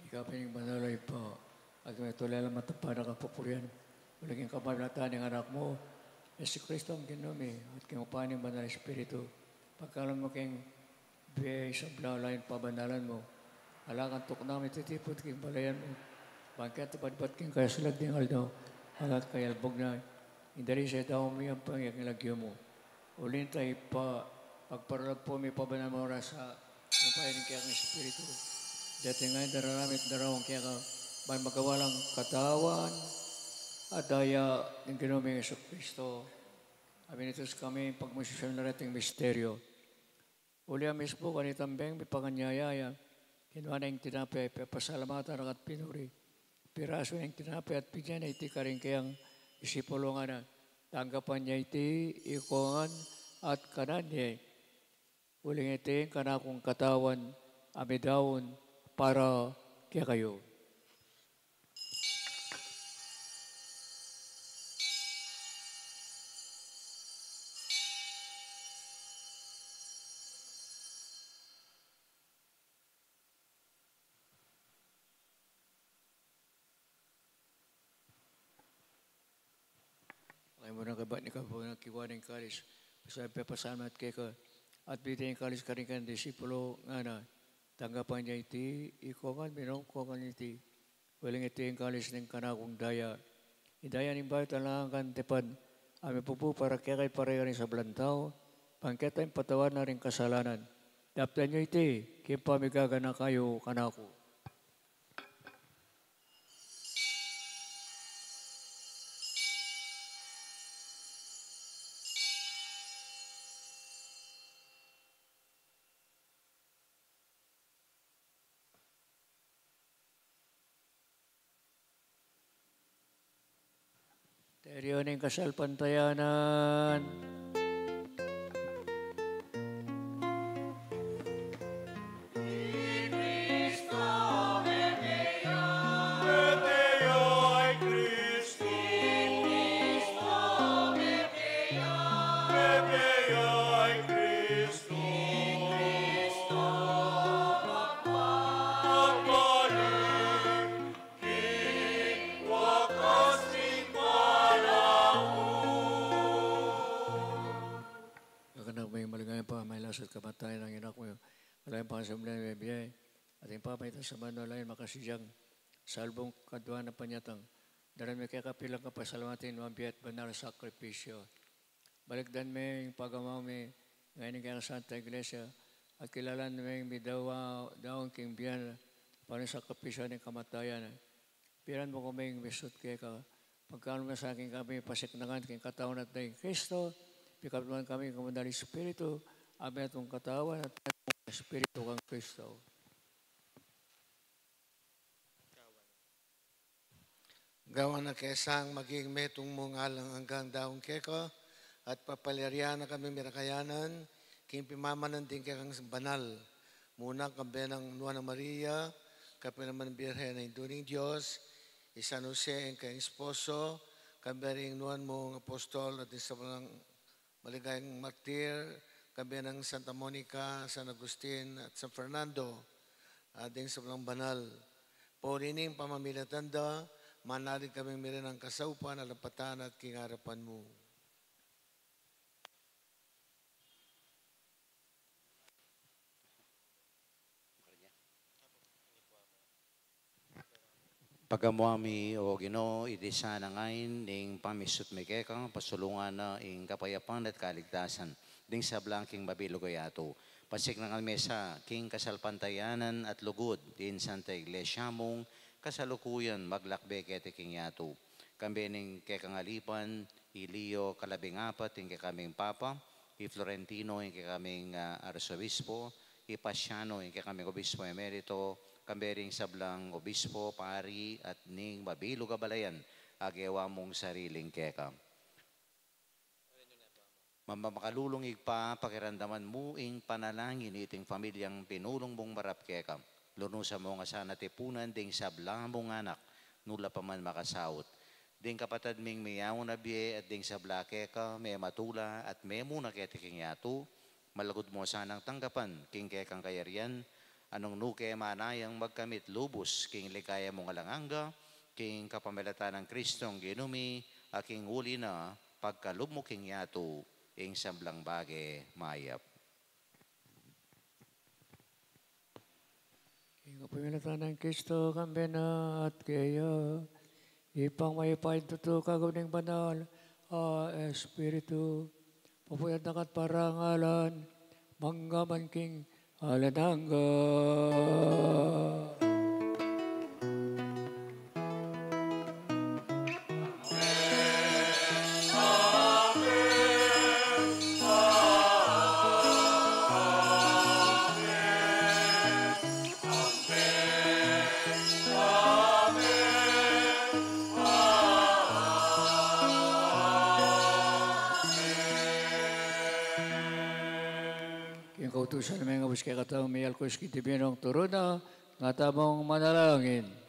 Ika pin ing banal a Ibpa, at king matulala matapang a kapupurian, uling king kapamilatan ning Anak mu, Jesucristo a Ginu mi, at king upaya ning Banal a Espiritu, pagkalub mu king bie ing sabla, lalu na pabanalan mu, alang kantuk nang mititipud king balayan mu, ban keta batbat king kayasulad ning aldo, angat king albug na, ing dalise daun mi ampon ing lagyu mu. Uling ita, Ibpa, pagparalub pu mi, pabanal mu la sa king upaya ning kekang Espiritu. Deti ngan daralan mi at daraun keka, ban magawa lang katawan at daya ning Ginu ming Jesucristo. Amin. Itus kami pagmususan na reting misteryo. Uli a mismu kanitang beng mipanganyaya ya, kinua ne ing tinape, pepasalamatan na ka at pinuri. Pirasu ne ing tinape at binye ne iti karing kayang disipulus, ngana, tanggapan ye iti ikong ngan at kanan ye. Uling iti ing kanakung katawan a midaun para kekayu. Kaya mu na kabat ni kapu na kiwa ning kalis, pasal pepasalamat keka, at binye ing kalis karing kayang disipulus, ngana, tanggapan ye iti ikong ngan, minum kong ngan iti. Uling iti ing kalis ning kanakung daya, ing daya ning bayu at alang angga a tipan, a mipupu para kekayu at para king sablang tau, ban keta ipatawad na ring kasalanan, Daptan yu iti king pamigaganaka yu kanaku. Misteryu ning kasalpantayanan. King wakas ning panaun. Ing anak mu, ing maligayang pamailas at kamatayan ning anak mu, maligayang pangasubli na mibie, at ing pamaitas a manual a makasidyang salbung kadua na panyatang, dalan mi keka bilang kapasalamatan ing nuan bie at banal a sakripisyu. Balikdan me ing pagamu mi ngeni king Santa Iglesia, at kilalan me ing midaun king bie, panuan ning sakripisyu ning kamatayan. Pilan mu kaming misut keka, pagkalub mu sa king kami pasiknangan king katawan at daya nang Kristo, pikabud mu kami king Banal Espiritu, ampo ing katawan at daya nang Espiritu nang Kristo. Gawan na ke sang maging metung mung alang anggang daun keka, at papalyarian na kami mirakayanan king pamamanan ding kekang banal, muna kambe nang Nuan a Maria, kapilan man Birhen a Indu ning Dios, i San Jose ing kayang esposo, kambe ring nuan mung apostol at ding sablang maligayang martir, kambe nang Santa Monica, San Agustin, at San Fernando, at ding sablang banal. Pauli ning pamamilatan da, manalig kaming mirin king kasaupan, alapatan at king arapan mu. Pagamu mi, o Ginu, iti sana ngeni ing pamisut mi keka, pasulungan na ing kapayapan at kaligtasan ding sablang king mabilug a yatu. Pasiknangan me sa king kasalpantayanan at lugud ing Santa Iglesia mung kasalukuyan maglakbe keti king yatu. Kambe ning kekang alipan, i Leo kalabing apat, ing kekaming Papa, i Florentino, ing kekaming, ah, Arsobispo, i Pasiano, ing kekaming Obispo Emerito, kambe ring sablang obispo, pari, at ning mabilug a balayan a gewa mung sariling keka. Mamamakalulung Ibpa, pakiramdaman mu ing panalangin niting pamilyang pinulung mung marap keka. Lunusan mu nga sana tipunan ding sabla mung anak, nula pa man makasaut. Ding kapatad ming miyauna bie at ding sabla keka, mematula at memuna keti king yatu, malugud mu sanang tanggapan king kekang kayarian, a nung nu ke manayang magkamit lubus king ligaya mung alang angga, king kapamilatan nang Kristong Ginu mi, a king uli na pagkalub mu king yatu, ing sablang bage mayap. King kapamilatan nang Kristo, kambe na at keya, Ibpang mayupaya, tutu, kagum ning banal a Espiritu, pupunan daka at parangalan, mangga man king alang angga. King kautusan na mengabus kekatamu, mialkus king dibinong turun na, nga tamung manalangin.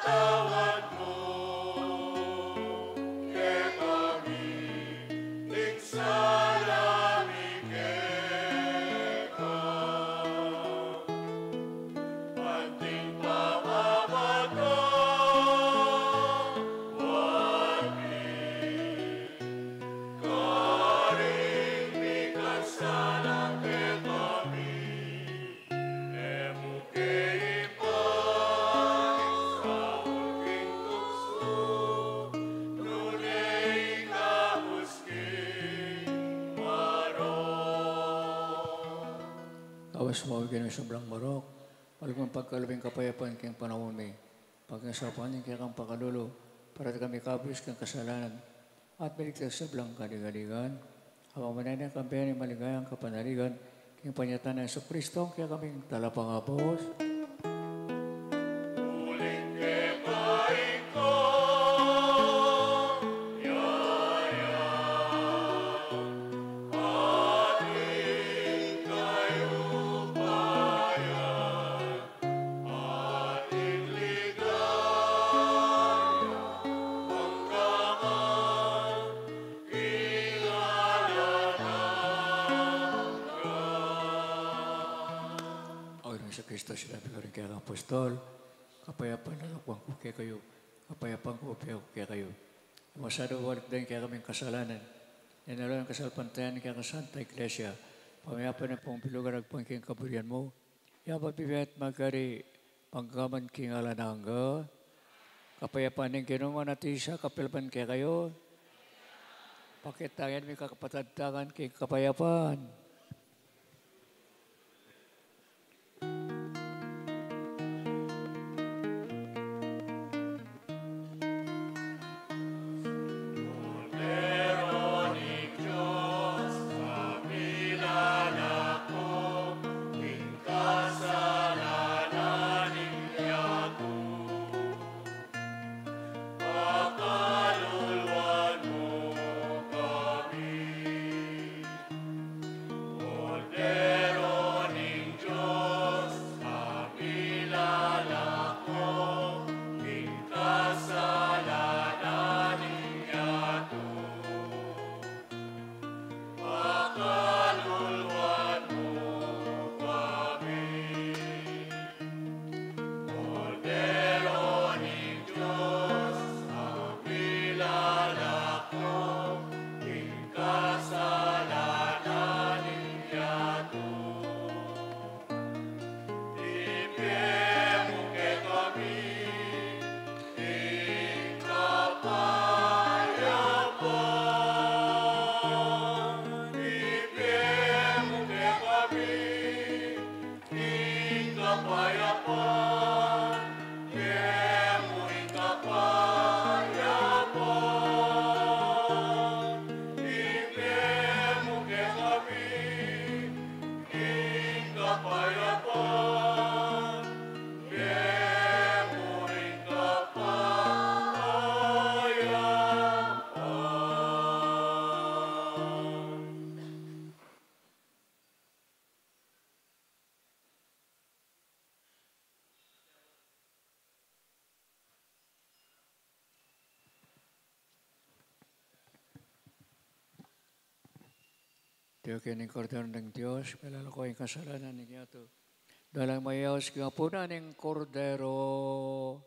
Patawad mu kekami ing sala mi keka, anting pamamatawad mi karing mikasala kekami. E mu ke ipaisaul king tuksu, nune ikabus king marok. Kawas mu kami king sablang marok, pakalub mu ing pagkalub king kapayapan king panaun mi. Pakiusap mi ing kekang pakalulu, para da kami ikabus king kasalanan, at miligtas king sablang kaligaligan. Amanu na ning kambe ning maligayang kapanaligan, king panyatang nang Jesucristo, ing kekaming talapangabus. Uling keka ing kayarian, at ing kayupayan, at ing ligaya, angga man king alang angga. Alang nang Jesucristo, sinabi na karing kekang apostol, kapayapan lalam ku kekayu, kapayapan ku bibie ku kekayu. E mu sana balikdan ing kekaming kasalanan, nune lawan ing kasalpantayanan ning kekang Santa Iglesia, pamayap ning pung bilug a ragpang king kaburian mu, ya ba bibie at magari, angga man king alang angga. Kapayapan ning Ginu manatili ya kapilan kekayu. Pakitangan mi ing kapatad tang king kapayapan. Kordero ning Dios, a milalako king kasalanan ning yatu, pakaluluan mu kami. Kordero ning Dios, a milalako king kasalanan ning yatu, pakaluluan mu kami. Kordero ning Dios, a milalako king kasalanan ning yatu, ibie mu kekami ing kapayapan. Ibie mu kekami ing kapayapan, ibie mu ing kapayapan, ibie mu kekami ing kapayapan, ibie mu ing kapayapan. Tune king Kordero ning Dios, milalako king kasalanan ning yatu. Dalan mayaus king apunan ning Kordero.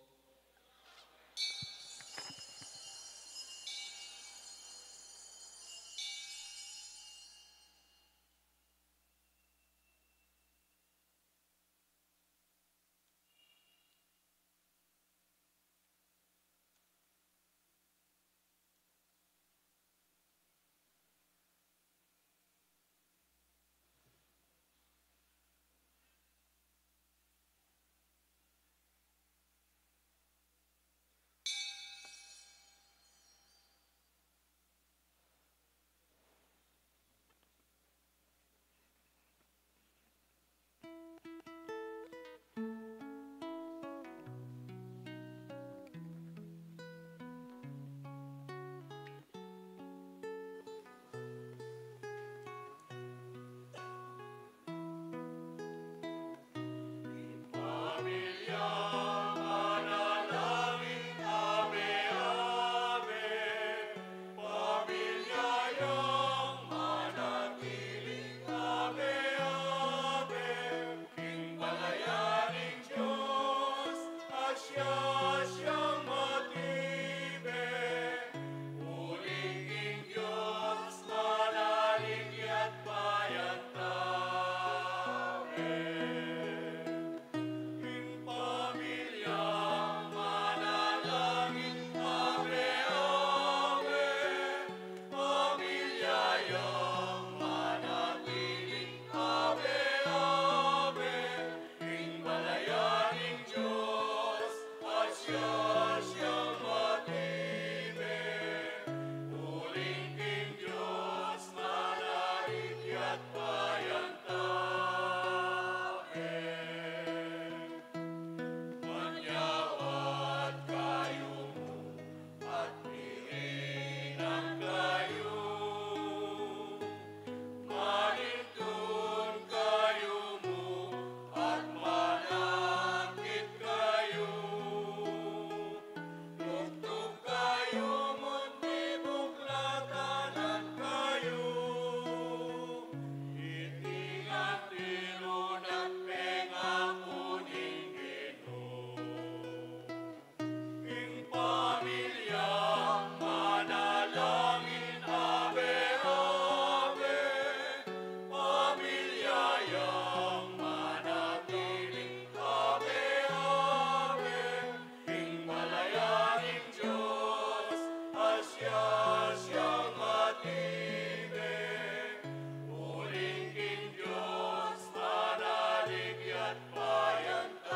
Payantabe,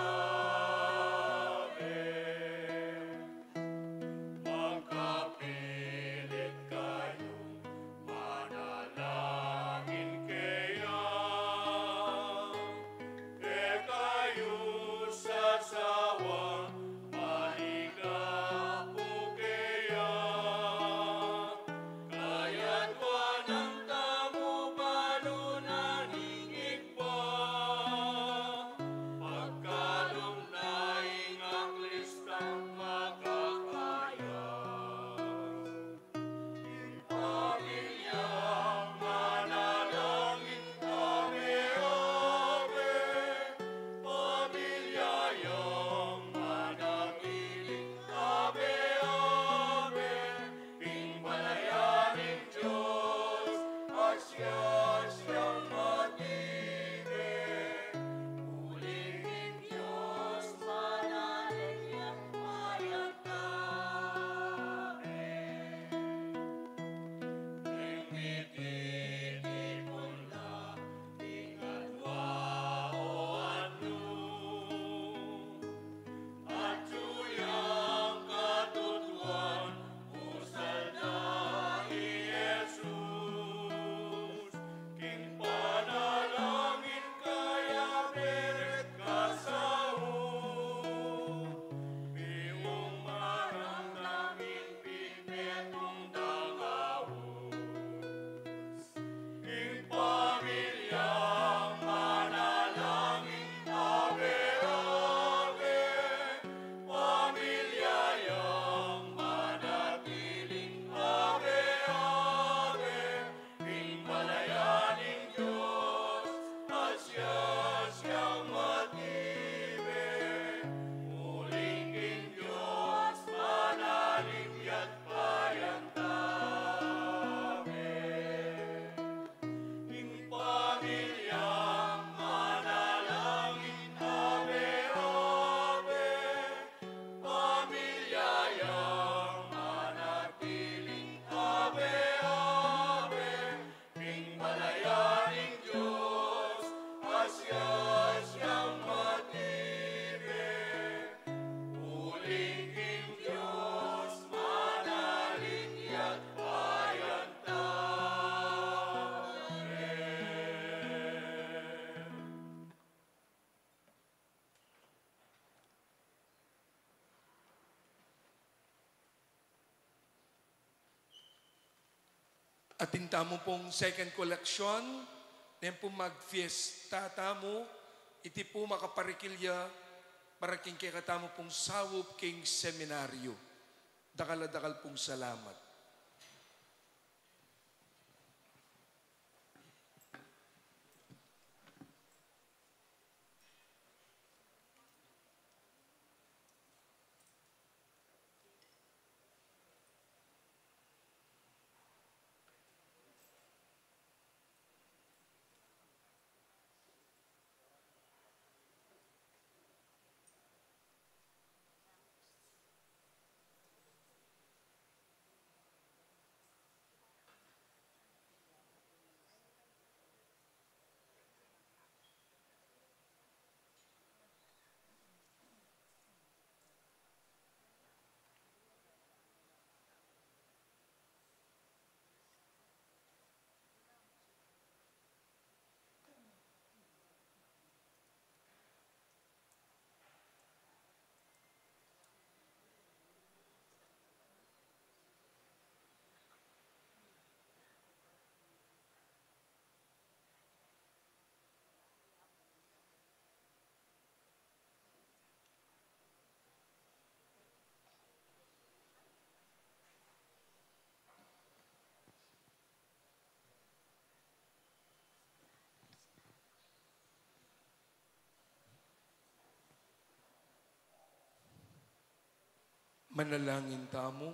magkapilit kayung manalangin keya, e kayu sasawa, maligap ku keya, kaya't wanan tamu balu na ning Ibpa, pagkalub na ing Kristang makakayas. Ing pamilya manalangin, Ave, Ave, pamilya yang manatili, Ave, Ave, ing balayan ning Dios, asya-asyang matibe, uling ing Dios manalangin at mayantabe. Ing mititipun la, ikatwa o anu, atyu yang katutuan, usal da i Jesus, king panalangin kaya beret kasaut, piumarang namin pipetung dangaut. Ing pamilyang manalangin, Ave, Ave, pamilya yang manatiling, Ave, Ave, ing balayan ning Dios, asya-asyang matibe, uling king Dios manaling ya't payantabe. Ing pamilyang manalangin, Ave, Ave, pamilya yang manatiling, Ave, Ave, ing balayan ning Dios, asya-asyang matibe, uling king Dios manaling ya't payantabe. Atin tamu pung second collection, nung pu magfiesta tamu, iti pu makaparikil ya para king kekatamu pung saup king seminaryo. Dakal a dakal pung salamat. Manalangin tamu.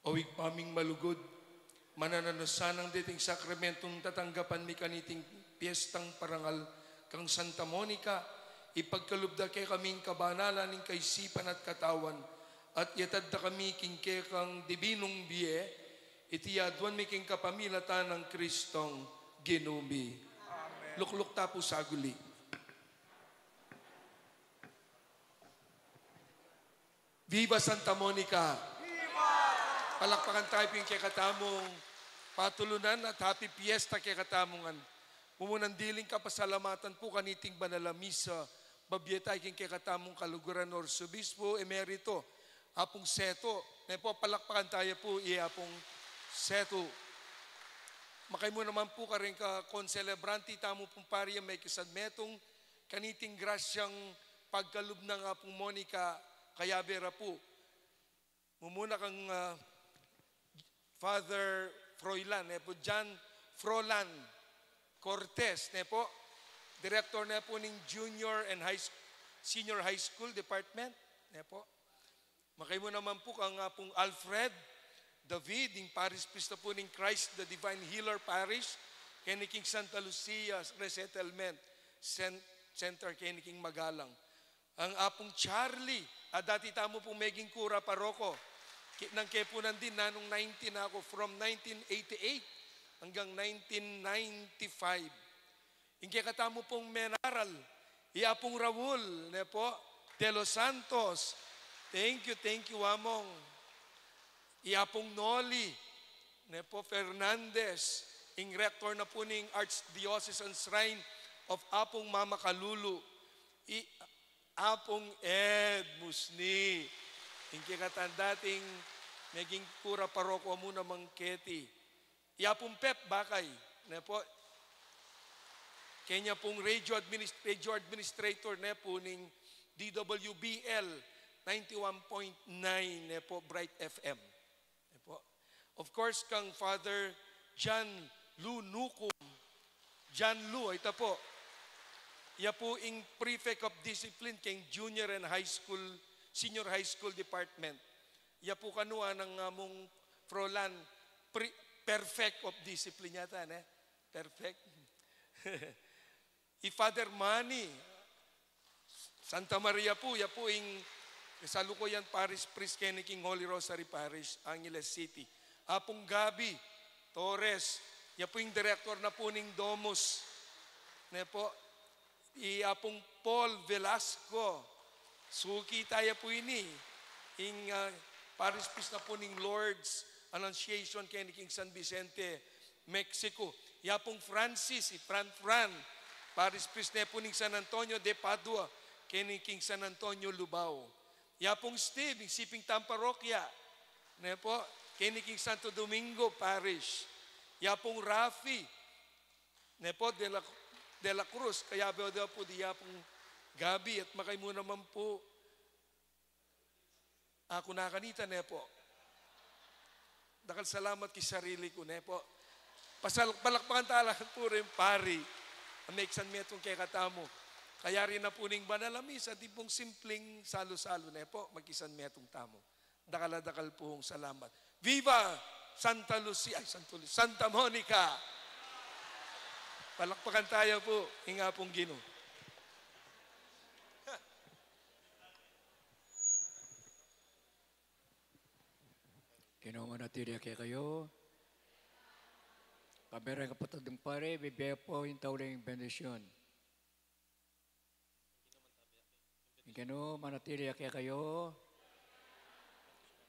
O Ibpa ming malugud, manananu sanang deting sakramentong tatanggapan mi kaniting piestang parangal kang Santa Monica, ipagkalub da kekami ing kabanalan ning kaisipan at katawan, at yatad da kami king kekang dibinung bie, iti yaduan mi king kapamilatan nang Kristong Ginu mi. Lukluk ta pu saguli. Viva Santa Monica! Palakpakan tayu pu ing kekatamung patulunan at happy fiesta kekatamung ngan. Mumuna ing diling kapasalamatan pu kaniting banal a misa, babie tayu king kekatamung kaluguran, Arsobispo Emerito Apung Setu. Ne pu, palakpakan tayu pu i Apung Setu. Makaimu naman pu karing ka-concelebrante tamu pung pari a mekisanmetung kaniting grasyang pagkalub nang Apung Monica, kayabe ra pu. Mumuna kang, ah, Father Froilan, ne pu, John Frolan Cortez, ne pu, Director ne pu ning Junior and High Sch-, Senior High School Department, ne pu. Makaimu naman pu kang Apung Alfred David, ing Parish Priest na pu ning Christ the Divine Healer Parish, keni king Santa Lucia Resettlement Cen-, Center, keni king Magalang. Ang Apung Charlie, a dati tamu pung meging kura paroko. Ki-, nang kepunan din, nanung nineteen aku, from nineteen eighty-eight hanggang nineteen ninety-five. Ing kekatamu pung menaral, i Apung Raul, ne pu, de los Santos. Thank you, thank you, Among. I Apung Noli, ne pu, Fernandez, ing rector na pu ning Archdiocesan Shrine of Apung Mama Kalulu. I Apung Ed Musni, ing kekatang dating meging kura paroko mu namang keti. I Apung Pep Bakay, ne pu. Kenya pung radio adminis-, radio administrator ne pu ning D W B L ninety-one point nine ne pu, Bright F M. Ne pu. Of course, kang Father John Lu Nukum. John Lu, ita pu. Ya pu ing Prefect of Discipline keng Junior and High School, Senior High School Department. Ya pu kanu anang, ah, mung Frolan, pre-, perfect of discipline yata, ne? Perfect. I Father Manny Santa Maria pu, ya pu ing kasalukuyan parish priest keni king Holy Rosary Parish, Angeles City. Apung Gabi Torres, ya pu ing director na pu ning Domus. Ne pu, i Apung Paul Velasco, suki taya pu ini, ing, ah, parish priest na pu ning Lord's Annunciation keni king San Vicente, Mexico. I Apung Francis, i Fran Fran, parish priest ne pu ning San Antonio de Padua, keni king San Antonio, Lubao. I Apung Steve, ing siping tang parokya, ne pu, keni king Santo Domingo Parish. I Apung Rafi, ne pu, de la, de la Cruz, kayabe da pu di Apung Gabi, at makaimu naman pu, aku na kanita, ne pu. Dakal salamat ki sarili ku, ne pu. Pasal-, palakpakan tala pu ring pari a meksan metung kekatamu. Kayari na pu ning banal a misa, atin pung simpling salu-salu, ne pu, magkisan metung tamu. Dakal a dakal pung salamat. Viva Santa Lucia, ay, Santa Lucia, Santa Monica! Palakpakan taya pu ing Apung Ginu. Ginu manatili ya kekayu. Kami ring kapatad nang pari, bibie pu ing tauling bendisyon. Ing Ginu manatili ya kekayu.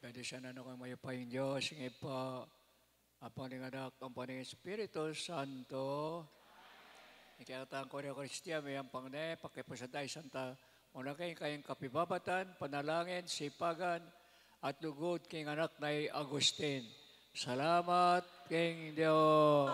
Bendisyonan na kayu ning mayupayang Dios, ing Ibpa, ampo ning Anak, ampo ning Espiritu Santo. Ing kekatang komunyon Kristiyan, miyampan ne, pakipusan taya Santa Monica, ing kayang kapibabatan, panalangin, sipagan, at lugud king anak nang i Agustin. Salamat king Dios.